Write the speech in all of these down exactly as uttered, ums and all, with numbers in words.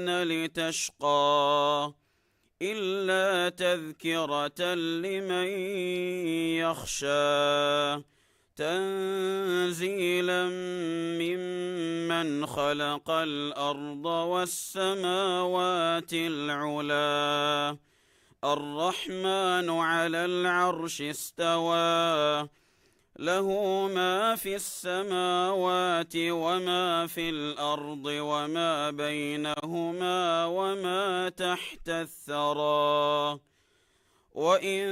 لتشقى إلا تذكرة لمن يخشى تنزيلا ممن خلق الأرض والسماوات العلى الرحمن على العرش استوى له ما في السماوات وما في الأرض وما بينهما وما تحت الثرى وإن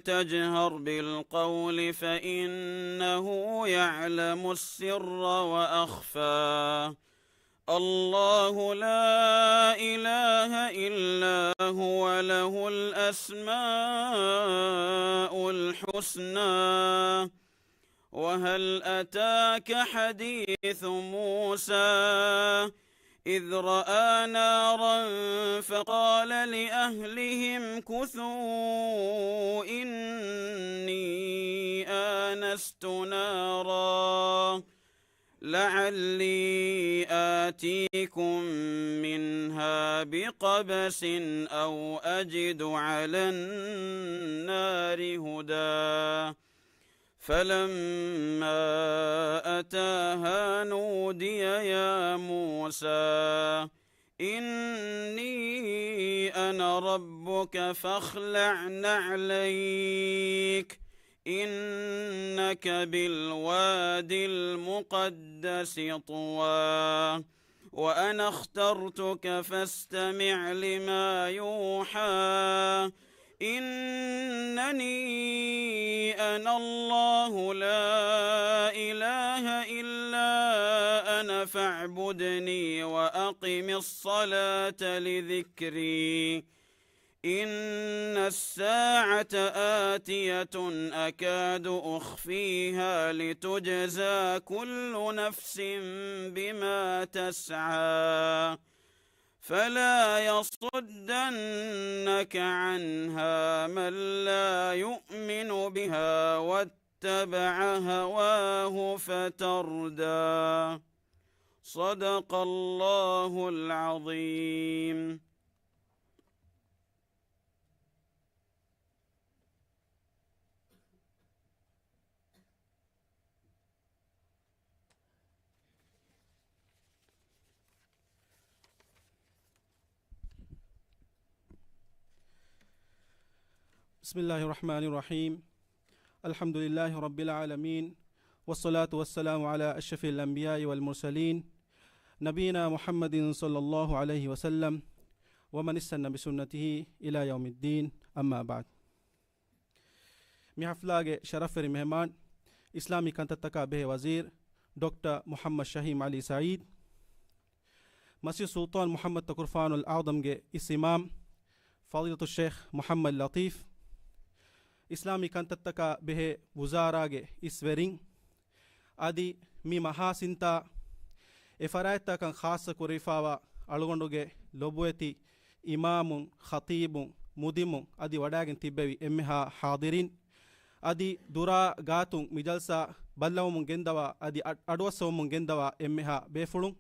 تجهر بالقول فإنه يعلم السر وأخفى الله لا إله إلا هو له الأسماء الحسنى وهل أتاك حديث موسى إذ رأى نارا فقال لأهله امكثوا إني آنست نارا لعلي آتيكم منها بقبس أو أجد على النار هدى فلما أتاها نودي يا موسى إني أنا ربك فاخلع نعليك إنك بالواد المقدس طوى وأنا اخترتك فاستمع لما يوحى إنني أنا الله لا إله إلا أنا فاعبدني وأقم الصلاة لذكري إن الساعة آتية أكاد أخفيها لتجزى كل نفس بما تسعى فلا يصدنك عنها من لا يؤمن بها واتبع هواه فتردى صدق الله العظيم بسم الله الرحمن الرحيم. الحمد لله رب العالمين. والصلاة والسلام على أشرف الأنبياء والمرسلين. نبينا محمد صلى الله عليه وسلم. ومن استن بسنته إلى يوم الدين. أما بعد. މި ޙަފްލާގެ ޝަރަފްވެރި މެހެމާން، އިސްލާމީ ކަންތައްތަކާ ބެހޭ ވަޒީރު، ޑޮކްޓަރ މުޙައްމަދު ޝަހީމް ޢަލީ ސަޢީދު، މަސްޖިދު ސުލްޠާން މުޙައްމަދު ތަކުރުފާނުލް އަޢުޡަމްގެ އިސް އިމާމް، ފަޟީލަތުއްޝައިޚް މުޙައްމަދު ލަޠީފް، އިސްލާމީ ކަންތައްތަކާ ބެހޭ ވުޒާރާގެ އިސްވެރިން، އަދި މި މަހާސިންތާ އެ ފަރާތްތަކަށް ޚާއްޞަ ކުރެވިފާވާ އަޅުގަނޑުގެ ލޮބުވެތި އިމާމުން، ޚަޠީބުން، މުދިމުން އަދި ވަޑައިގެން ތިއްބެވި އެންމެހާ ޙާޟިރީން، އަދި ދުރާ ގާތުން މި ޖަލްސާ ބައްލަވަމުން ގެންދަވާ އަދި އަ-، އަޑުއައްސަވަމުން ގެންދަވާ އެންމެހާ ބޭފުޅުން،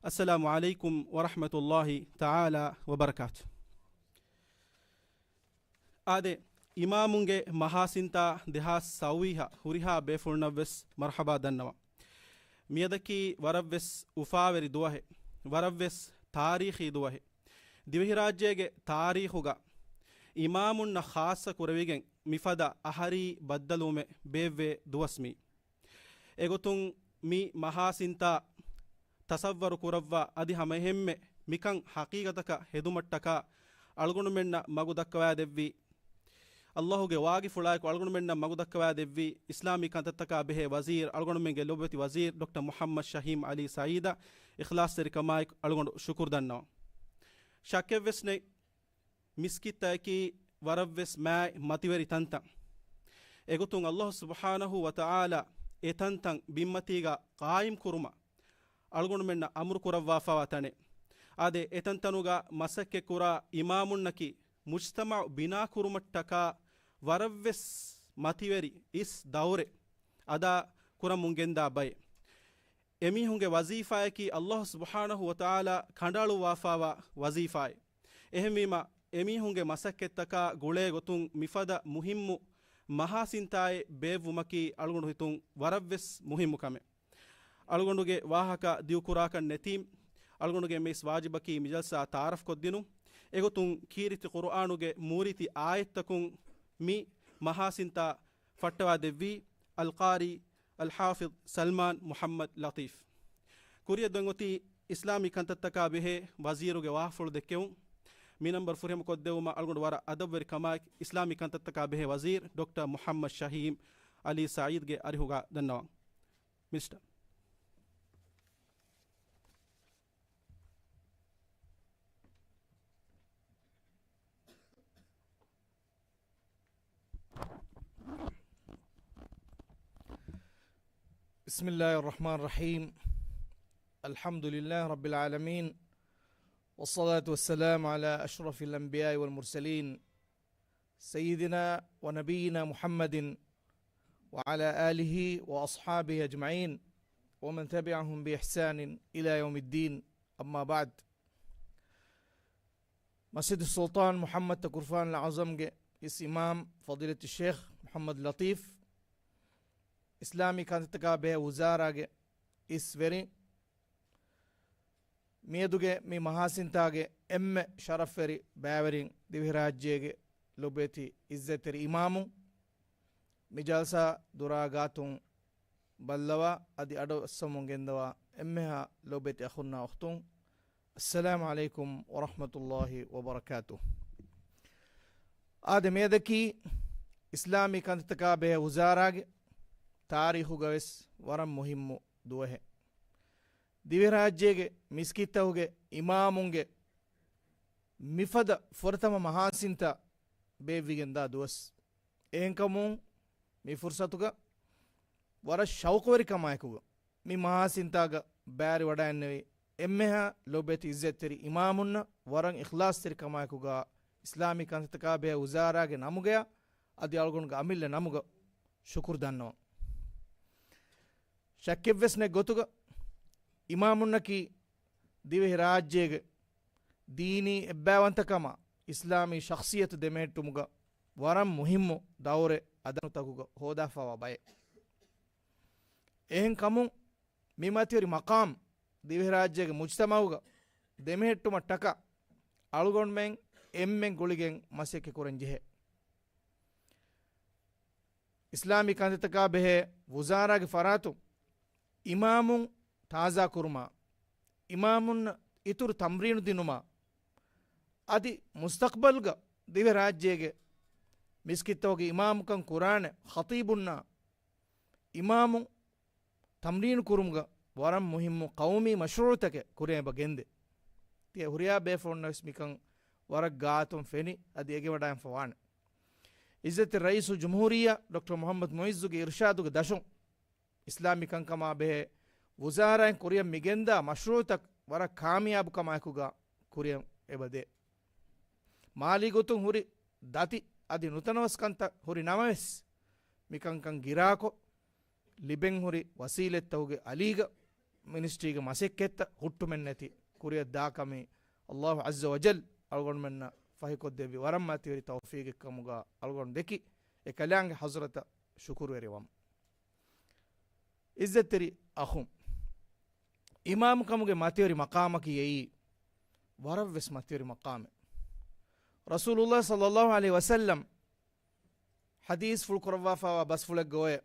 އައްސަލާމު ޢަލައިކުމް ވަރަޙްމަތުﷲ ތަޢާލާ ވަބަރަކާތު. އާދެ، އިމާމުންގެ މަހާސިންތާ ދެހާސް ސައުވީހަށް ހުރިހާ ބޭފުޅުންނަށްވެސް މަރްޙަބާ ދަންނަވަން. މިއަދަކީ ވަރަށްވެސް އުފާވެރި ދުވަހެއް، ވަރަށްވެސް ތާރީޚީ ދުވަހެއް. ދިވެހިރާއްޖޭގެ ތާރީޚުގަ އިމާމުންނަށް ޚާއްޞަ ކުރެވިގެން މިފަދަ އަހަރީ ބައްދަލުވުމެއް ބޭއްވޭ ދުވަސް މީ. އެގޮތުން މި މަހާސިންތާ ތަޞައްވަރު ކުރައްވާ އަދި ހަމައެހެންމެ މިކަން ޙަޤީޤަތަކަށް ހެދުމަށްޓަކާ އަޅުގަނޑުމެންނަށް މަގު ދައްކަވައިދެއްވި، ﷲ ގެ ވާގިފުޅާއެކު އަޅުގަނޑުމެންނަށް މަގު ދައްކަވައިދެއްވި އިސްލާމީ ކަންތައްތަކާ ބެހޭ ވަޒީރު، އަޅުގަނޑުމެންގެ ލޮބުވެތި ވަޒީރު ޑޮކްޓަރ މުޙައްމަދު ޝަހީމް ޢަލީ ސަޢީދަށް އިޚްލާޞްތެރިކަމާއެކު އަޅުގަނޑު ޝުކުރު ދަންނަވަން. ޝައްކެއްވެސް ނެތް، މިސްކިތްތަކަކީ ވަރަށްވެސް މާތް މަތިވެރި ތަންތަން. އެގޮތުން ﷲ ސުބްޙާނަހޫ ވަތަޢާލާ އެ ތަންތަން ބިންމަތީގަ ޤާއިމް ކުރުމަށް އަޅުގަނޑުމެންނަށް އަމުރު ކުރައްވާފައިވާ ތަނެއް. އާދެ، އެތަންތަނުގަ މަސައްކަތްކުރާ އިމާމުންނަކީ މުޖްތަމަޢު ބިނާކުރުމަށްޓަކާ ވަރަށްވެސް މަތިވެރި އިސް ދައުރެއް އަދާ ކުރަމުން ގެންދާ ބައެއް. އެމީހުންގެ ވަޒީފާއަކީ ﷲ ސުބްޙާނަހޫ ވަތަޢާލާ ކަނޑައަޅުއްވާފާވާ ވަޒީފާއެއް. އެހެންވީމަ، އެމީހުންގެ މަސައްކަތްތަކާ ގުޅޭ ގޮތުން މިފަދަ މުހިއްމު މަހާސިންތާއެއް ބޭއްވުމަކީ އަޅުގަނޑު ހިތުން ވަރަށްވެސް މުހިއްމު ކަމެއް. އަޅުގަނޑުގެ ވާހަކަ ދިގުކުރާކަށް ނެތީ، އަޅުގަނޑުގެ މިސް ވާޖިބަކީ މި ޖަލްސާ ތަޢާރަފްކޮށްދިނުން. އެގޮތުން ކީރިތި ޤުރުއާނުގެ މޫރިތި އާޔަތްތަކުން މި މަހާސިންތާ ފައްޓަވާ ދެއްވީ އަލްޤާރީ އަލްޙާފިޡް ސަލްމާން މުޙައްމަދު ލަޠީފް. ކުރިއަށް ދެން އޮތީ އިސްލާމީ ކަންތައްތަކާ ބެހޭ ވަޒީރުގެ ވާހަފުޅު ދެއްކެވުން. މި ނަންބަރު ފުރިހަމަކޮށްދެއްވުމަށް އަޅުގަނޑު ވަރަށް އަދަބުވެރި ކަމާއެކު އިސްލާމީ ކަންތައްތަކާ ބެހޭ ވަޒީރު ޑޮކްޓަރ މުޙައްމަދު ޝަހީމް ޢަލީ ސަޢީދްގެ އަރިހުގަ ދަންނަވަން. މިނިސްޓަރ. بسم الله الرحمن الرحيم. الحمد لله رب العالمين. والصلاة والسلام على أشرف الأنبياء والمرسلين. سيدنا ونبينا محمد وعلى آله وأصحابه أجمعين ومن تبعهم بإحسان إلى يوم الدين. أما بعد. މަސްޖިދު ސުލްޠާން މުޙައްމަދު ތަޤުވާފާނުލް އަޢުޡަމްގެ އިސް އިމާމް ފަޟީލަތު ޝޭޚް މުޙައްމަދު ލަޠީފް، އިސްލާމީ ކަންތައްތަކާ ބެހޭ ވުޒާރާގެ އިސް ވެރިން، މިއަދުގެ މި މަހާސިންތާގެ އެންމެ ޝަރަފްވެރި ބައިވެރިން، ދިވެހިރާއްޖޭގެ ލޮބުވެތި އިއްޒަތްތެރި އިމާމުން، މި ޖަލްސާ ދުރާ ގާތުން ބައްލަވާ، އަދި އަޑުއައްސަމުން ގެންދަވާ އެންމެހާ ލޮބުވެތި އަޚުންނާ އުޚްތުން، އައްސަލާމު ޢަލައިކުމް ވަރަޙްމަތުﷲި ވަބަރަކާތުހު. އާދެ، މިއަދަކީ އިސްލާމީ ކަންތައްތަކާ ބެހޭ ވުޒާރާގެ ތާރީޚުގަވެސް ވަރަށް މުހިއްމު ދުވަހެއް. ދިވެހިރާއްޖޭގެ މިސްކިތްތަކުގެ އިމާމުންގެ މިފަދަ ފުރަތަމަ މަހާސިންތައް ބޭއްވިގެންދާ ދުވަސް. އެހެންކަމުން މި ފުރުސަތުގަ ވަރަށް ޝައުޤުވެރިކަމާއެކުގަ މި މަހާސިންތާގަ ބައިވެރިވަޑައިގެންނެވި އެންމެހާ ލޮބުވެތި އިއްޒަތްތެރި އިމާމުންނަށް ވަރަށް އިޚްލާޞްތެރިކަމާއެކުގަ އިސްލާމީ ކަންތައްތަކާ ބެހޭ ވުޒާރާގެ ނަމުގަޔާ އަދި އަޅުގަނޑުގެ އަމިއްލަ ނަމުގަ ޝުކުރު ދަންނަވަން. ޝައްކެއްވެސް ނެތް ގޮތުގަ އިމާމުންނަކީ ދިވެހިރާއްޖޭގެ ދީނީ އެއްބައިވަންތަކަމާ އިސްލާމީ ޝަޚްޞިއްޔަތު ދެމެހެއްޓުމުގަ ވަރަށް މުހިއްމު ދައުރެއް އަދާކުރުމުގަ ހޯދާފާވާ ބައެއް. އެހެން ކަމުން މި މަތިވެރި މަޤާމް ދިވެހިރާއްޖޭގެ މުޖްތަމަޢުގަ ދެމެހެއްޓުމަށްޓަކާ އަޅުގަނޑުމެން އެންމެން ގުޅިގެން މަސައްކަތް ކުރަން ޖެހޭ. އިސްލާމީ ކަންތައްތަކާ ބެހޭ ވުޒާރާގެ ފަރާތުން އިމާމުން ތާޒާ ކުރުމާ، އިމާމުންނަށް އިތުރު ތަމްރީނު ދިނުމާ، އަދި މުސްތަޤްބަލްގަ ދިވެހިރާއްޖޭގެ މިސްކިތްތަކުގެ އިމާމުކަން ކުރާނެ ޚަޠީބުންނާ އިމާމުން ތަމްރީނު ކުރުމުގަ ވަރަށް މުހިއްމު ޤައުމީ މަޝްރޫޢުތަކެއް ކުރިއަށް އެބަ ގެންދޭ. ތިޔަ ހުރިހާ ބޭފުޅުންނަށް ވެސް މިކަން ވަރަށް ގާތުން ފެނި އަދި އެނގިވަޑައިގެންފަ ވާނެ. އިއްޒަތްތެރި ރައީސުލްޖުމްހޫރިއްޔާ ޑޮކްޓަރ މުޙައްމަދު މުޢިއްޒުގެ އިރުޝާދުގެ ދަށުން އިސްލާމީ ކަންކަމާ ބެހޭ ވުޒާރާއިން ކުރިއަށް މިގެންދާ މަޝްރޫޢުތައް ވަރަށް ކާމިޔާބު ކަމާއެކުގަ ކުރިއަށް އެބަދޭ. މާލީ ގޮތުން ހުރި ދަތި އަދި ނުތަނަވަސް ކަންތައް ހުރި ނަމަވެސް، މިކަންކަން ގިރާކޮށް، ލިބެން ހުރި ވަސީލަތްތަކުގެ އަލީގަ މިނިސްޓްރީގެ މަސައްކަތްތައް ހުއްޓުމެއްނެތި ކުރިއަށް ދާކަމީ، ﷲ ޢައްޒަ ވަޖައްލަ އަޅުގަނޑުމެންނަށް ފަހިކޮށްދެއްވި ވަރަށް މަތިވެރި ތައުފީޤެއް ކަމުގަ އަޅުގަނޑު ދެކި، އެ ކަލާނގެ ޙަޟްރަތަށް ޝުކުރުވެރިވަމު. އިއްޒަތްތެރި އަޚުން، އިމާމުކަމުގެ މަތިވެރި މަޤާމަކީ އެއީ ވަރަށްވެސް މަތިވެރި މަޤާމެއް. ރަސޫލުﷲ ޞައްލަﷲު ޢަލައިހި ވަސައްލަމް ޙަދީޘްފުޅު ކުރައްވާފާވާ ބަސްފުޅެއްގަ އޮވޭ،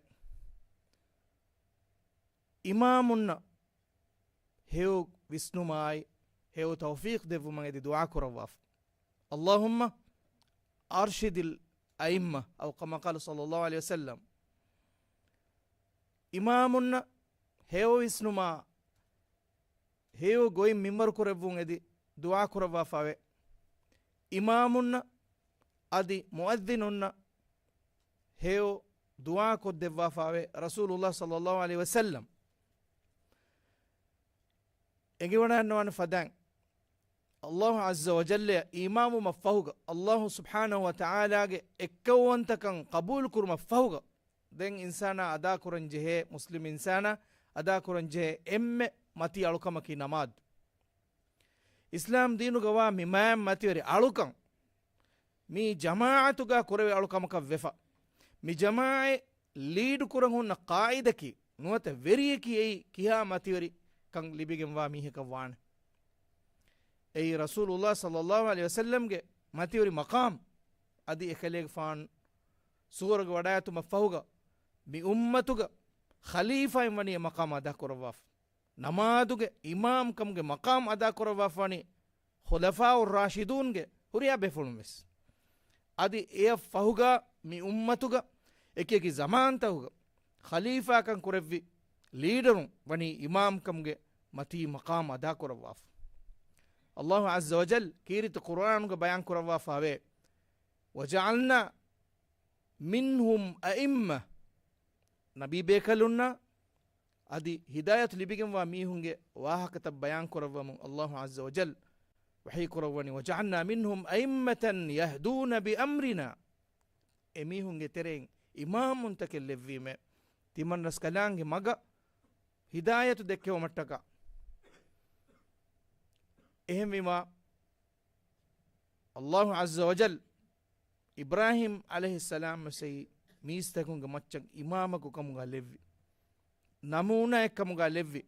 އިމާމުންނަށް ހެޔޮ ވިސްނުމާއި، ހެޔޮ ތައުފީޤް ދެއްވުމަށް އެދި ދުޢާ ކުރައްވާފަ. اللهم أرشد الأئمة، أو كما قال صلى الله عليه وسلم. އިމާމުންނަށް ހެޔޮ ވިސްނުމާ، ހެޔޮ ގޮތް މިންވަރު ކުރެއްވުން އެދި ދުޢާ ކުރައްވާފަވޭ. އިމާމުންނަށް އަދި މުއައްޒިނުންނަށް ހެޔޮ ދުޢާ ކޮށްދެއްވާފަވޭ ރަސޫލުﷲ ޞައްލަﷲު ޢަލައިހި ވަސައްލަމް. އެނގިވަޑައިގަންނަވާނެ ފަދައިން، ﷲ ޢައްޒަ ވަޖައްލައަށް އީމާންވުމަށް ފަހުގަ، ﷲ ސުބްޙާނަހޫ ވަތަޢާލާގެ އެއްކައުވަންތަކަން ޤަބޫލު ކުރުމަށް ފަހުގަ، ދެން އިންސާނާ އަދާކުރަން ޖެހޭ، މުސްލިމް އިންސާނާ އަދާކުރަން ޖެހޭ އެންމެ މަތީ އަޅުކަމަކީ ނަމާދު. އިސްލާމް ދީނުގަ ވާ މި މާތް މަތިވެރި އަޅުކަން މީ ޖަމާޢަތުގަ ކުރެވޭ އަޅުކަމަކަށް ވެފަ. މި ޖަމާޢަތް ލީޑު ކުރަން ހުންނަ ޤާއިދަކީ ނުވަތަ ވެރިޔަކީ އެއީ ކިހާ މަތިވެރިކަން ލިބިގެންވާ މީހަކަށް ވާނެ. އެއީ ރަސޫލުﷲ ޞައްލަﷲ ޢަލައިހި ވަސައްލަމްގެ މަތިވެރި މަޤާމް. އަދި އެކަލޭގެފާނު ސުވަރުގެ ވަޑައިގަތުމަށް ފަހުގަ މި އުއްމަތުގަ ޚަލީފާއިން ވަނީ އެ މަޤާމް އަދާކުރައްވާފަ. ނަމާދުގެ އިމާމްކަމުގެ މަޤާމް އަދާކުރައްވާފަ ވަނީ ޚުލަފާއު ރާޝިދޫންގެ ހުރިހާ ބޭފުޅުން ވެސް. އަދި އެއަށް ފަހުގަ މި އުއްމަތުގަ އެކިއެކި ޒަމާންތަކުގަ ޚަލީފާކަން ކުރެއްވި ލީޑަރުން ވަނީ އިމާމްކަމުގެ މަތީ މަޤާމް އަދާކުރައްވާފަ. ﷲ ޢައްޒަ ވަޖަލް ކީރިތި ޤުރުއާނުގަ ބަޔާން ކުރައްވާފަވޭ، وَجَعَلْنَا مِنْهُمْ أَئِمَّةً، ނަބީ ބޭކަލުންނާ އަދި ހިދާޔަތު ލިބިގެންވާ މީހުންގެ ވާހަކަތައް ބަޔާން ކުރައްވަމުން ﷲ ޢައްޒަ ވަޖަލް ވަޙީ ކުރައްވަނީ، وَجَعَلْنَا مِنْهُمْ أَئِمَّةً يَهْدُونَ بِأَمْرِنَا. އެމީހުންގެ ތެރެއިން އިމާމުންތަކެއް ލެއްވީމޭ، ތިމަންރަސްކަލާނގެ މަގަށް ހިދާޔަތު ދެއްކެވުމަށްޓަކާ. އެހެންވީމާ، ﷲ ޢައްޒަ ވަޖަލް އިބްރާހީމް ޢަލައިހިއްސަލާމް ވެސް އެއީ މީސްތަކުންގެ މައްޗަށް އިމާމަކު ކަމުގަ ލެއްވި، ނަމޫނާއެއް ކަމުގަ ލެއްވި.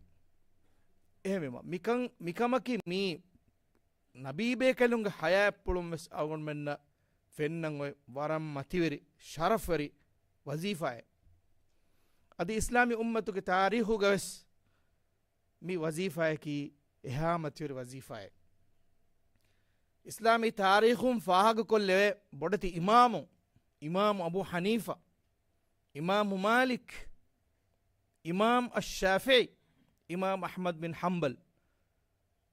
އެހެންވީމަ، މިކަން، މިކަމަކީ މީ ނަބީބޭކަލުންގެ ޙަޔާތްޕުޅުން ވެސް އަޅުގަނޑުމެންނަށް ފެންނަން އޮތް ވަރަށް މަތިވެރި، ޝަރަފްވެރި ވަޒީފާއެއް. އަދި އިސްލާމީ އުއްމަތުގެ ތާރީޚުގަ ވެސް މި ވަޒީފާއަކީ އެހާ މަތިވެރި ވަޒީފާއެއް. އިސްލާމީ ތާރީޚުން ފާހަގަކޮށްލެވޭ ބޮޑެތި އިމާމު، އިމާމު އަބޫ ޙަނީފާ، އިމާމު މާލިކް، އިމާމް އައްޝާފިޢީ، އިމާމް އަޙްމަދު ބިން ޙަންބަލް،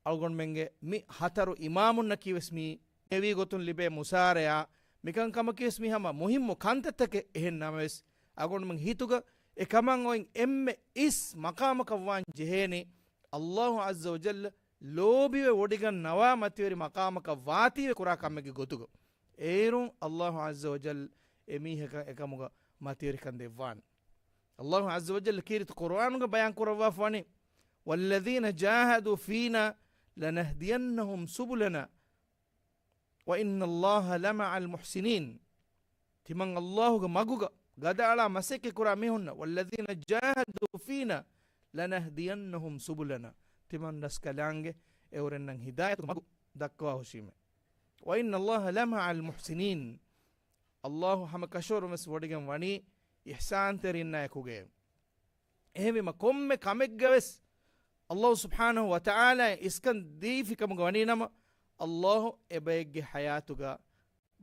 އަޅުގަނޑުމެންގެ މި ހަތަރު އިމާމުންނަކީ ވެސް މި ނެވީ ގޮތުން ލިބޭ މުސާރަޔާ، މިކަންކަމަކީ ވެސް މި ހަމަ މުހިއްމު ކަންތައްތަކެއް. އެހެން ނަމަވެސް، އަޅުގަނޑުމެން ހިތުގަ އެކަމަށް އޮތް އެންމެ އިސް މަޤާމަކަށް ވާން ޖެހޭނީ، ﷲ ޢައްޒަ ވަޖައްލަ ލޯބިވެ ވޮޑިގަން ނަވާ މަތިވެރި މަޤާމަކަށް ވާތީވެ ކުރާ ކަމެއްގެ ގޮތުގަ. އޭރުން ﷲ ޢައްޒަ ވަޖައްލަ އެމީހަކަށް އެކަމުގަ މަތިވެރިކަން ދެއްވާނެ. ﷲ ޢައްޒަ ވަޖައްލަ ކީރިތި ޤުރުއާނުގަ ބަޔާން ކުރައްވާފަވަނީ، وَالَّذِينَ جَاهَدُوا فِينَا لَنَهْدِيَنَّهُمْ سُبُلَنَا وَإِنَّ اللَّهَ لَمَعَ الْمُحْسِنِينَ. ތިމަން ﷲގެ މަގުގަ ގަދައަޅާ މަސައްކަތް ކުރާ މީހުންނަށް، وَالَّذِينَ جَاهَدُوا فِينَا لَنَهْدِيَنَّهُمْ سُبُلَنَا. ތިމަން ރަސްކަލާނގެ އެއުރެންނަށް ހިދާޔަތުގެ މަގު ދައްކަވާ ހުށީމެ. وَإِنَّ اللَّهَ لَمَعَ الْمُحْسِنِينَ. ﷲ ހަމަ ކަށަވަރުން ވެސް ވޮޑިގެން ވަނީ އިޙްސާންތެރިންނާ އެކުގައެވެ. އެހެންވީމަ، ކޮންމެ ކަމެއްގަ ވެސް ﷲ ސުބްޙާނަހޫ ވަތަޢާލާ އިސްކަން ދީފި ކަމުގަ ވަނީ ނަމަ، ﷲ އެބައެއްގެ ޙަޔާތުގަ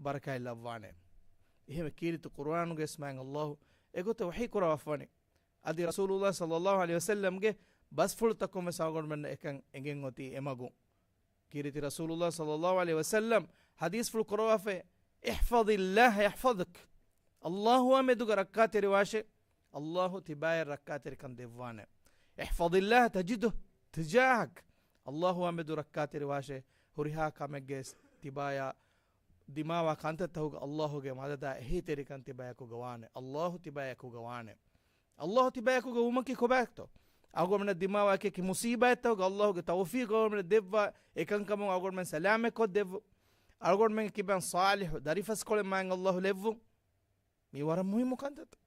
ބަރަކާތް ލައްވާނެ. އެހެންވެ، ކީރިތި ޤުރުއާނުގައި ވެސް މާތް ﷲ އެގޮތަށް ވަޙީ ކުރައްވާފަވަނީ. އަދި ރަސޫލުﷲ ޞައްލަﷲ ޢަލައިހި ވަސައްލަމްގެ ބަސްފުޅުތަކުން ވެސް އަޅުގަނޑުމެންނަށް އެކަން އެނގެން އޮތީ އެމަގުން. ކީރިތި ރަސޫލުﷲ ޞައްލަﷲ ޢަލައިހި ވަސައްލަމް ޙަދީޘްފުޅު ކުރައްވާފައި، احفظ الله يحفظك. ﷲ އާ މެދުގަ ރައްކާތެރިވާށޭ، ﷲ ތިބާޔަށް ރައްކާތެރިކަން ދެއްވާނެ. احفظ الله تجده تجاهك. ﷲ އާ މެދު ރައްކާތެރިވާށޭ، ހުރިހާ ކަމެއްގައި ތިބާޔާ ދިމާވާ ކަންތައްތަކުގަ ﷲގެ މަދަދާ އެހީތެރިކަން ތިބާޔަކުގަ ވާނެ. ﷲ ތިބާޔަކުގަ ވާނެ. ﷲ ތިބާޔަކުގަ ވުމަކީ ކޮބާތޯ؟ އަޅުގަނޑުމެންނަށް ދިމާވާ އެކި މުޞީބާތްތަކުގަ ﷲގެ ތައުފީޤު އަޅުގަނޑުމެންނަށް ދެއްވާ، އެކަންކަމުން އަޅުގަނޑުމެން ސަލާމަތްކޮށްދެއްވުން. އަޅުގަނޑުމެންގެ ކިބައިން ޞާލިޙު ދަރިފަސްކޮޅެއް މާތް ﷲ ލެއްވުން. މީ ވަރަށް މުހިއްމު ކަންތައްތައް.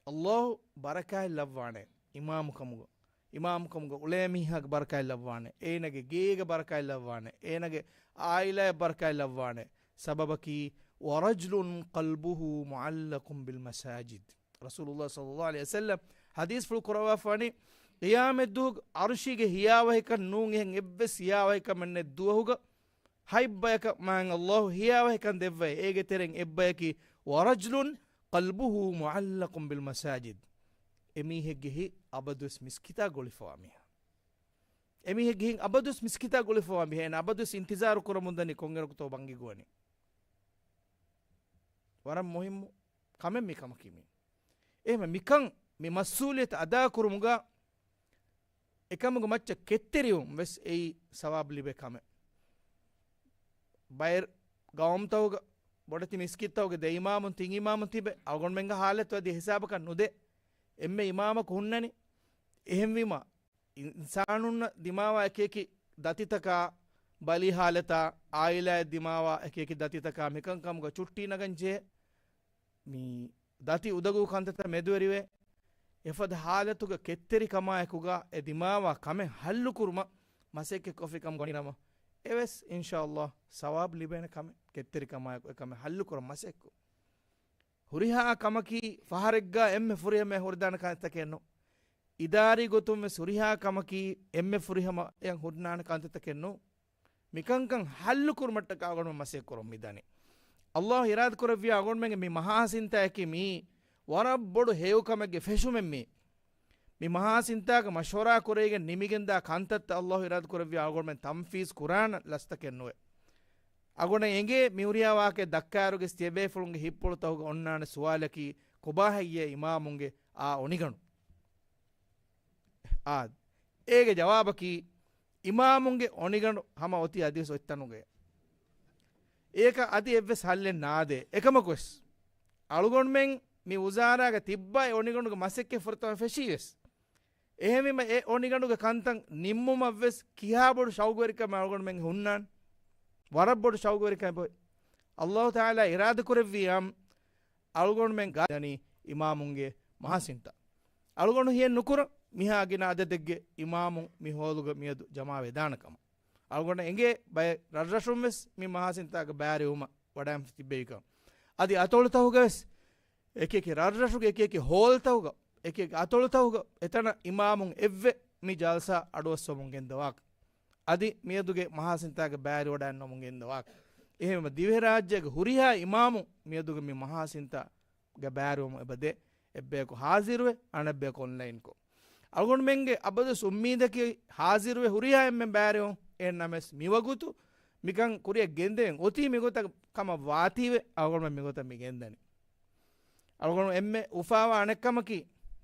ﷲ ބަރަކާތް ލައްވާނެ އިމާމުކަމުގަ. އިމާމުކަމުގަ އުޅޭ މީހާގެ ބަރަކާތް ލައްވާނެ. އޭނަގެ ގޭގެ ބަރަކާތް ލައްވާނެ. އޭނަގެ ޢާއިލާއަށް ބަރަކާތް ލައްވާނެ. ސަބަބަކީ، وَرَجُلٌ قَلْبُهُ مُعَلَّقٌ بِالْمَسَاجِدِ. ރަސޫލުﷲ ޞައްލަﷲ ޢަލައިހި ވަސައްލަމް ޙަދީޘްފުޅު ކުރައްވާފަވަނީ، ޤިޔާމަތްދުވަހު ޢަރުޝީގެ ހިޔާވަހިކަން ނޫން އެހެން އެއްވެސް ހިޔާވަހިކަމެއް ނެތް ދުވަހުގަ ހަތް ބަޔަކަށް މާތް ﷲ ހިޔާވަހިކަން ދެއްވައި، އޭގެ ތެރެއިން އެއްބަޔަކީ، وَرَجُلٌ قَلْبُهُ مُعَلَّقٌ بِالْمَسَاجِدِ. އެމީހެއްގެ ހިތް އަބަދުވެސް މިސްކިތާ ގުޅިފަވާ މީހާ. އެމީހެއްގެ ހިތް އަބަދުވެސް މިސްކިތާ ގުޅިފަވާ މީހާ. އޭނަ އަބަދުވެސް އިންތިޒާރު ކުރަމުންދަނީ ކޮންއިރަކުތޯ ބަންގި ގޮވަނީ. ވަރަށް މުހިއްމު ކަމެއް މި ކަމަކީ މީ. އެހެންވެ، މިކަން މި މަސްއޫލިއްޔަތު އަދާކުރުމުގަ އެކަމުގެ މައްޗަށް ކެތްތެރިވުން ވެސް އެއީ ސަވާބު ލިބޭ ކަމެއް. ބައެއް ގައުމުތަކުގަ ބޮޑެތި މިސްކިތްތަކުގެ ދެ އިމާމުން ތިން އިމާމުން ތިބެ، އަޅުގަނޑުމެންގެ ޙާލަތު އަދި ހިސާބަކަށް ނުދޭ. އެންމެ އިމާމަކު ހުންނަނީ، އެހެންވީމަ، އިންސާނުންނަށް ދިމާވާ އެކިއެކި ދަތިތަކާ، ބަލި ހާލަތާ، އާއިލާއަށް ދިމާވާ އެކިއެކި ދަތިތަކާ މިކަންކަމުގަ ޗުއްޓީ ނަގަން ޖެހޭ. މި ދަތި އުދަގޫ ކަންތައްތައް މެދުވެރިވެ، އެފަދަ ހާލަތުގަ ކެތްތެރިކަމާއެކުގަ އެ ދިމާވާ ކަމެއް ހައްލުކުރުމަށް މަސައްކަތްކޮށްފިކަމަށް ގޮނޑިނަމަ، އެވެސް އިންޝާﷲ ސަވާބު ލިބޭނެ ކަމެއް، ކެތްތެރިކަމާއެކު އެކަމެއް ހައްލުކުރަން މަސައްކަތްކޮށް. ހުރިހާ ކަމަކީ ފަހަރެއްގަ އެންމެ ފުރިހަމަޔަށް ހުރިދާނެ ކަންތަކެއް ނޫން. އިދާރީ ގޮތުން ވެސް ހުރިހާ ކަމަކީ އެންމެ ފުރިހަމަޔަށް ހުންނާނެ ކަންތައްތަކެއް ނޫން. މިކަންކަން ހައްލު ކުރުމަށްޓަކާ އަޅުގަނޑުމެން މަސައްކަތް ކުރަން މިދަނީ. ﷲ އިރާދަ ކުރެއްވިޔާ އަޅުގަނޑުމެންގެ މި މަހާ ސިންތާއަކީ މީ ވަރަށް ބޮޑު ހެޔޮކަމެއްގެ ފެށުމެއް މީ. މި މަހާ ސިންތާގަ މަޝްވަރާ ކުރެވިގެން ނިމިގެންދާ ކަންތައްތައް ﷲ އިރާދަ ކުރެއްވިޔާ އަޅުގަނޑުމެން ތަންފީޒް ކުރާނަން ލަސްތަކެއް ނުވޭ. އަޅުގަނޑަށް އެނގޭ މި ހުރިހާ ވާހަކަ ދައްކާއިރުގެ ތިޔަބޭފުޅުންގެ ހިތްޕުޅުތަކުގަ އޮންނާނެ ސުވާލަކީ ކޮބާހެއްޔޭ އިމާމުންގެ އާ އޮނިގަނޑު؟ އާ، އޭގެ ޖަވާބަކީ، އިމާމުންގެ އޮނިގަނޑު ހަމަ އޮތީ އަދިވެސް އޮތްތަނުގައޭ. އޭކަ އަދި އެއްވެސް ހައްލެއް ނާދޭ. އެކަމަކުވެސް، އަޅުގަނޑުމެން މި ވުޒާރާގަ ތިއްބާ އެ އޮނިގަނޑުގެ މަސައްކަތް ފުރަތަމަ ފެށީވެސް. އެހެންވީމަ އެ އޮނިގަނޑުގެ ކަންތައް ނިންމުމަށްވެސް ކިހާ ބޮޑު ޝައުގުވެރިކަމެއް އަޅުގަނޑުމެން ހުންނާން. ވަރަށް ބޮޑު ޝައުގުވެރިކަމެއް ބޮތް. ﷲ ތަޢާލާ އިރާދަ ކުރެއްވިޔާ އަޅުގަނޑުމެން ގާ ދަނީ އިމާމުންގެ މަހާސިންތައް. އަޅުގަނޑު ހިޔެއް ނުކުރަން މިހާ ގިނަ އަދަދެއްގެ އިމާމުން މި ހޯލުގަ މިއަދު ޖަމާވެދާނެ ކަމަށް. އަޅުގަނޑަށް އެނގޭ ބައެއް ރަށްރަށުން ވެސް މި މަހާސިންތާގަ ބައިވެރިވުމަށް ވަޑައިން ތިއްބެވިކަން. އަދި އަތޮޅުތަކުގަ ވެސް އެކިއެކި ރަށްރަށުގެ އެކިއެކި ހޯލްތަކުގަ، އެކިއެކި އަތޮޅުތަކުގަ އެތަނަށް އިމާމުން އެއްވެ މި ޖަލްސާ އަޑުއައްސަމުން ގެންދަވާކަށް. އަދި މިއަދުގެ މަހާސިންތާގަ ބައިވެރިވަޑައިންނަމުން ގެންދަވާކަށް. އެހެންވެ ދިވެހިރާއްޖޭގެ ހުރިހާ އިމާމު މިއަދުގެ މި މަހާސިންތާގަ ބައިވެރިވަމުން އެބަދޭ، އެއްބަޔަކު ހާޒިރުވެ، އަނެއްބަޔަކު އޮންލައިންކޮށް. އަޅުގަނޑުމެންގެ އަބަދުވެސް އުއްމީދަކީ ހާޒިރުވެ ހުރިހާ އެންމެން ބައިވެރިވުން. އެހެންނަމަވެސް މިވަގުތު މިކަން ކުރިއަށް ގެންދެވެން އޮތީ މިގޮތަށް ކަމަށް ވާތީވެ، އަޅުގަނޑުމެން މިގޮތަށް މި ގެންދަނީ. އަޅުގަނޑު އެންމެ އުފާވާ އަނެއްކަމަކީ،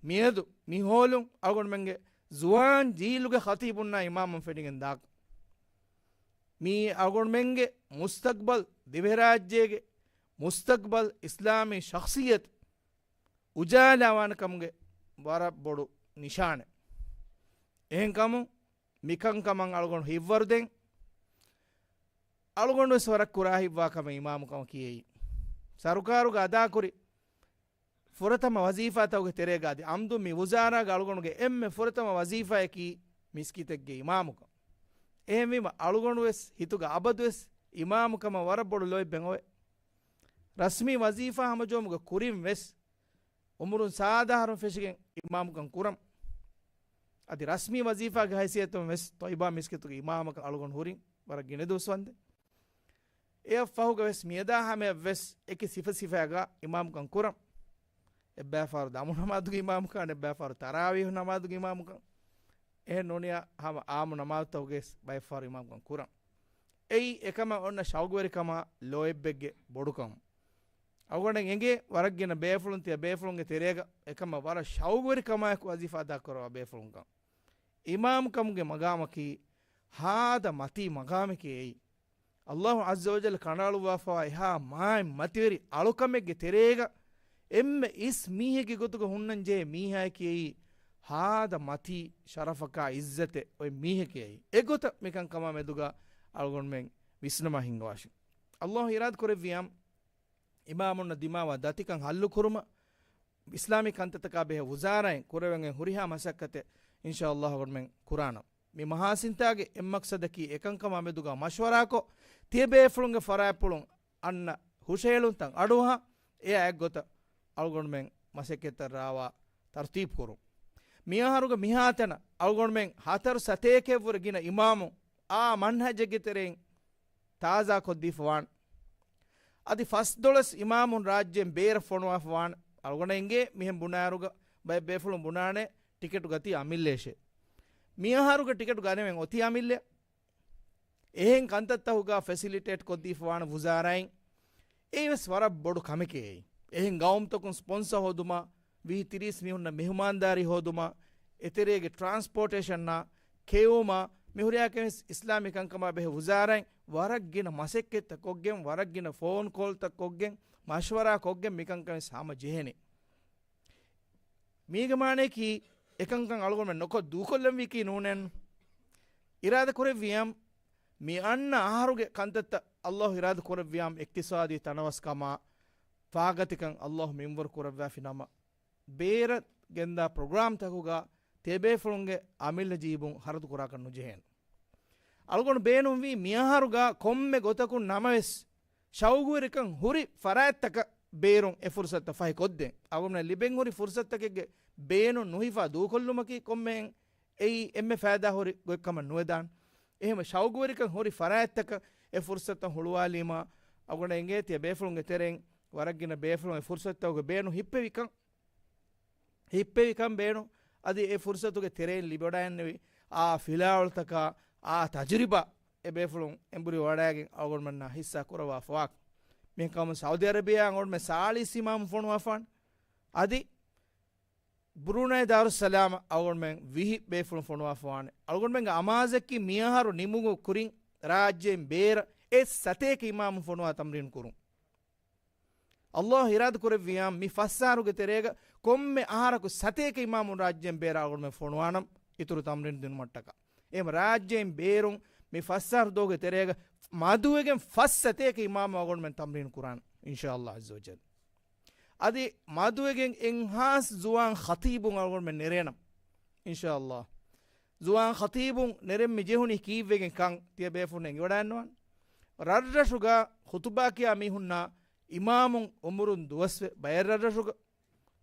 މިއަދު މި ހޯލުން އަޅުގަނޑުމެންގެ ޒުވާން ޖީލުގެ ޚަތީބުންނާ އިމާމުން ފެނިގެން ދާކަށް. މީ އަޅުގަނޑުމެންގެ މުސްތަޤްބަލް، ދިވެހިރާއްޖޭގެ މުސްތަޤްބަލް، އިސްލާމީ ޝަޚްޞިއްޔަތު އުޖާލާވާނެ ކަމުގެ ވަރަށް ބޮޑު ނިޝާނެއް. އެހެންކަމުން މިކަންކަމަށް އަޅުގަނޑު ހިތްވަރުދޭން. އަޅުގަނޑުވެސް ވަރަށް ކުރާ ހިތްވާ ކަމެއް އިމާމުކަމަކީ އެއީ. ސަރުކާރުގަ އަދާކުރި ފުރަތަމަ ވަޒީފާތަކުގެ ތެރޭގަ އަދި އަމްދު މި ވުޒާރާގަ އަޅުގަނޑުގެ އެންމެ ފުރަތަމަ ވަޒީފާއަކީ މިސްކިތެއްގެ އިމާމުކަން. އެހެންވީމަ އަޅުގަނޑުވެސް ހިތުގަ އަބަދުވެސް އިމާމުކަމަށް ވަރަށް ބޮޑު ލޯތްބެއް އޮވޭ. ރަސްމީ ވަޒީފާ ހަމަޖެހުމުގެ ކުރިން ވެސް އުމުރުން ސާދަ އަހަރުން ފެށިގެން އިމާމުކަން ކުރަން. އަދި ރަސްމީ ވަޒީފާގެ ހައިސިއްޔަތުން ވެސް ތޮއިބާ މިސްކިތުގެ އިމާމަކަށް އަޅުގަނޑު ހުރިން ވަރަށް ގިނަ ދުވަސް ވަންދެން. އެއަށް ފަހުގަ ވެސް މިއަދާ ހަމަޔަށް ވެސް އެކި ސިފަ ސިފައިގަ އިމާމުކަން ކުރަން. އެއްބައިފާރު ދަމު ނަމާދުގެ އިމާމުކަން، އެއްބައިފާރު ތަރާވީހު ނަމާދުގެ އިމާމުކަން. އެހެން ނޫނިޔާ ހަމަ އާއްމު ނަމާދުތަކުގައި ވެސް ބައެއްފަހަރު އިމާމުކަން ކުރަން. އެއީ އެކަމަށް އޮންނަ ޝައުގުވެރިކަމާ ލޯތްބެއްގެ ބޮޑުކަމުން. އަޅުގަނޑަށް އެނގޭ ވަރަށް ގިނަ ބޭފުޅުން ތިޔަ ބޭފުޅުންގެ ތެރޭގަ އެކަމަށް ވަރަށް ޝައުގުވެރިކަމާއެކު ވަޒީފާ އަދާކުރައްވާ ބޭފުޅުންކަން. އިމާމުކަމުގެ މަގާމަކީ ހާދަ މަތީ މަގާމެކޭ އެއީ. ﷲ ޢައްޒަ ވަޖައްލަ ކަނޑައަޅުއްވާފަވާ އެހާ މާތް މަތިވެރި އަޅުކަމެއްގެ ތެރޭގަ އެންމެ އިސް މީހެއްގެ ގޮތުގަ ހުންނަން ޖެހޭ މީހާއެކޭ އެއީ، ހާދަ މަތީ ޝަރަފަކާ އިއްޒަތެއް އޮތް މީހެކޭ އެއީ. އެގޮތަށް މިކަންކަމާ މެދުގަ އަޅުގަނޑުމެން ވިސްނަމާ ހިންގަވާށި. ﷲ އިރާދަ ކުރެއްވިޔާ، އިމާމުންނަށް ދިމާވާ ދަތިކަން ހައްލު ކުރުމަށް، އިސްލާމީ ކަންތައްތަކާ ބެހޭ ވުޒާރާއިން ކުރެވެން ހުރިހާ މަސައްކަތެއް އިންޝާﷲ އަޅުގަނޑުމެން ކުރާނަން. މި މަހާސިންތާގެ އެއް މަޤްޞަދަކީ އެކަންކަމާ މެދުގަ މަޝްވަރާކޮށް، ތިޔަބޭފުޅުންގެ ފަރާތްޕުޅުން އަންނަ ހުށަހެޅުންތައް އަޑުއަހާ، އެއާ އެއްގޮތަށް އަޅުގަނޑުމެން މަސައްކަތްތައް ރާވާ ތަރުތީބު ކުރުން. މިއަހަރުގެ މިހާތަނަށް އަޅުގަނޑުމެން ހަތަރު ސަތޭކައެއްވުރެ ގިނަ އިމާމުން އާ މަންހަޖެއްގެ ތެރެއިން ތާޒާކޮށްދީފަ ވާނެ. އަދި ފަސްދޮޅަސް އިމާމުން ރާއްޖޭން ބޭރަށް ފޮނުވާފަ ވާނެ. އަޅުގަނޑަށް އެނގޭ މިހެން ބުނާއިރުގަ ބައެއް ބޭފުޅުން ބުނާނެ ޓިކެޓު ގަތީ އަމިއްލައަށޭ. މިއަހަރުގެ ޓިކެޓު ގަނެވެން އޮތީ އަމިއްލަ. އެހެން ކަންތައްތަކުގަ ފެސިލިޓޭޓް ކޮށްދީފަ ވާނެ ވުޒާރާއިން. އެއީވެސް ވަރަށް ބޮޑު ކަމެކޭ އެއީ. އެހެން ގައުމުތަކުން ސްޕޮންސަ ހޯދުމާ، ވިހި ތިރީސް މީހުންނަށް މެހުމާންދާރީ ހޯދުމާ، އެތެރޭގެ ޓްރާންސްޕޯޓޭޝަންއާ، ކެއުމާ، މިހުރިހާ ކަމެއް ވެސް އިސްލާމީ ކަންކަމާ ބެހޭ ވުޒާރާއިން ވަރަށް ގިނަ މަސައްކަތްތައް ކޮށްގެން، ވަރަށް ގިނަ ފޯން ކޯލްތައް ކޮށްގެން، މަޝްވަރާ ކޮށްގެން މިކަންކަން ވެސް ހަމަ ޖެހޭނެ. މީގެ މާނައަކީ، އެކަންކަން އަޅުގަނޑުމެން ނުކޮށް ދޫކޮށްލަންވީކީ ނޫނޭން. އިރާދަ ކުރެއްވިޔާމް، މި އަންނަ އަހަރުގެ ކަންތައްތައް އައްލާހު އިރާދަ ކުރެއްވިޔާމް، އިޤްތިޞާދީ ތަނަވަސްކަމާ، ފާގަތިކަން އައްލާހު މިންވަރު ކުރައްވާފި ނަމަ، ބޭރަށް ގެންދާ ޕްރޮގްރާމްތަކުގަ ތިޔަބޭފުޅުންގެ އަމިއްލަ ޖީބުން ޚަރަދު ކުރާކަށް ނުޖެހޭނެ. އަޅުގަނޑު ބޭނުންވީ މިއަހަރުގަ ކޮންމެ ގޮތަކުން ނަމަވެސް، ޝައުގުވެރިކަން ހުރި ފަރާތްތަކަށް ބޭރުން އެ ފުރުސަތު ފަހި ކޮށްދޭން. އަޅުގަނޑުމެން ލިބެން ހުރި ފުރުސަތުތަކެއްގެ ބޭނުން ނުހިފާ ދޫކޮށްލުމަކީ ކޮންމެހެން އެއީ އެންމެ ފައިދާ ހުރި ގޮތްކަމަށް ނުވެދާނެ. އެހެން ޝައުގުވެރިކަން ހުރި ފަރާތްތަކަށް އެ ފުރުސަތު ހުޅުވާލީމާ، އަޅުގަނޑަށް އެނގޭ ތިޔަބޭފުޅުންގެ ތެރެއިން ވަރަށް ގިނަ ބޭފުޅުން އެ ފުރުސަތުގެ ބޭނުން ހިއްޕެވިކަން، ހިއްޕެވިކަން ބޭނުން. އަދި އެ ފުރުސަތުގެ ތެރެއިން ލިބިވަޑައިގެންނެވި އާ ފިލާވަޅުތަކާ، އާ ތަޖުރިބާ އެ ބޭފުޅުން އެނބުރި ވަޑައިގެން އަޅުގަނޑުމެންނާ ހިއްސާ ކުރައްވާފަވާކަން. މިކަމުން ސައުދީ އަރަބިޔާ އަޅުގަނޑުމެން ސާޅީސް އިމާމު ފޮނުވާފާނެ. އަދި ބުރޫނައި ދާރުއްސަލާމަށް އަޅުގަނޑުމެން ވިހި ބޭފުޅުން ފޮނުވާފަވާނެ. އަޅުގަނޑުމެންގެ އަމާޒަކީ މިއަހަރު ނިމުމުގެ ކުރިން ރާއްޖޭން ބޭރަށް އެއް ސަތޭކަ އިމާމު ފޮނުވާ ތަމްރީން ކުރުން. އައްލާހު އިރާދަ ކުރެއްވިޔާ މި ފަސް އަހަރުގެ ތެރޭގަ ކޮންމެ އަހަރަކު ސަތޭކަ އިމާމުން ރާއްޖޭން ބޭރަށް އަޅުގަނޑުމެން ފޮނުވާނަން އިތުރު ތަމްރީން ދިނުމަށްޓަކާ. އެހެން ރާއްޖޭން ބޭރުން މި ފަސް އަހަރު ދުވަހުގެ ތެރޭގަ މަދުވެގެން ފަސް ސަތޭކަ އިމާމު އަޅުގަނޑުމެން ތަމްރީން ކުރާނަން، އިންޝާއައްލާހު ޢައްޒަ ވަޖައްލަ. އަދި މަދުވެގެން އެންހާސް ޒުވާން ޚަތީބުން އަޅުގަނޑުމެން ނެރޭނަން، އިންޝާއައްލާހު. ޒުވާން ޚަތީބުން ނެރެން މި ޖެހުނީ ކީއްވެގެން ކަން ތިޔަބޭފުޅުން އެނގިވަޑައިގަންނަވާނެ. ރަށްރަށުގަ ޚުތުބާ ކިޔާ މީހުންނާ އިމާމުން އުމުރުން ދުވަސްވެ، ބައެއް ރަށްރަށުގަ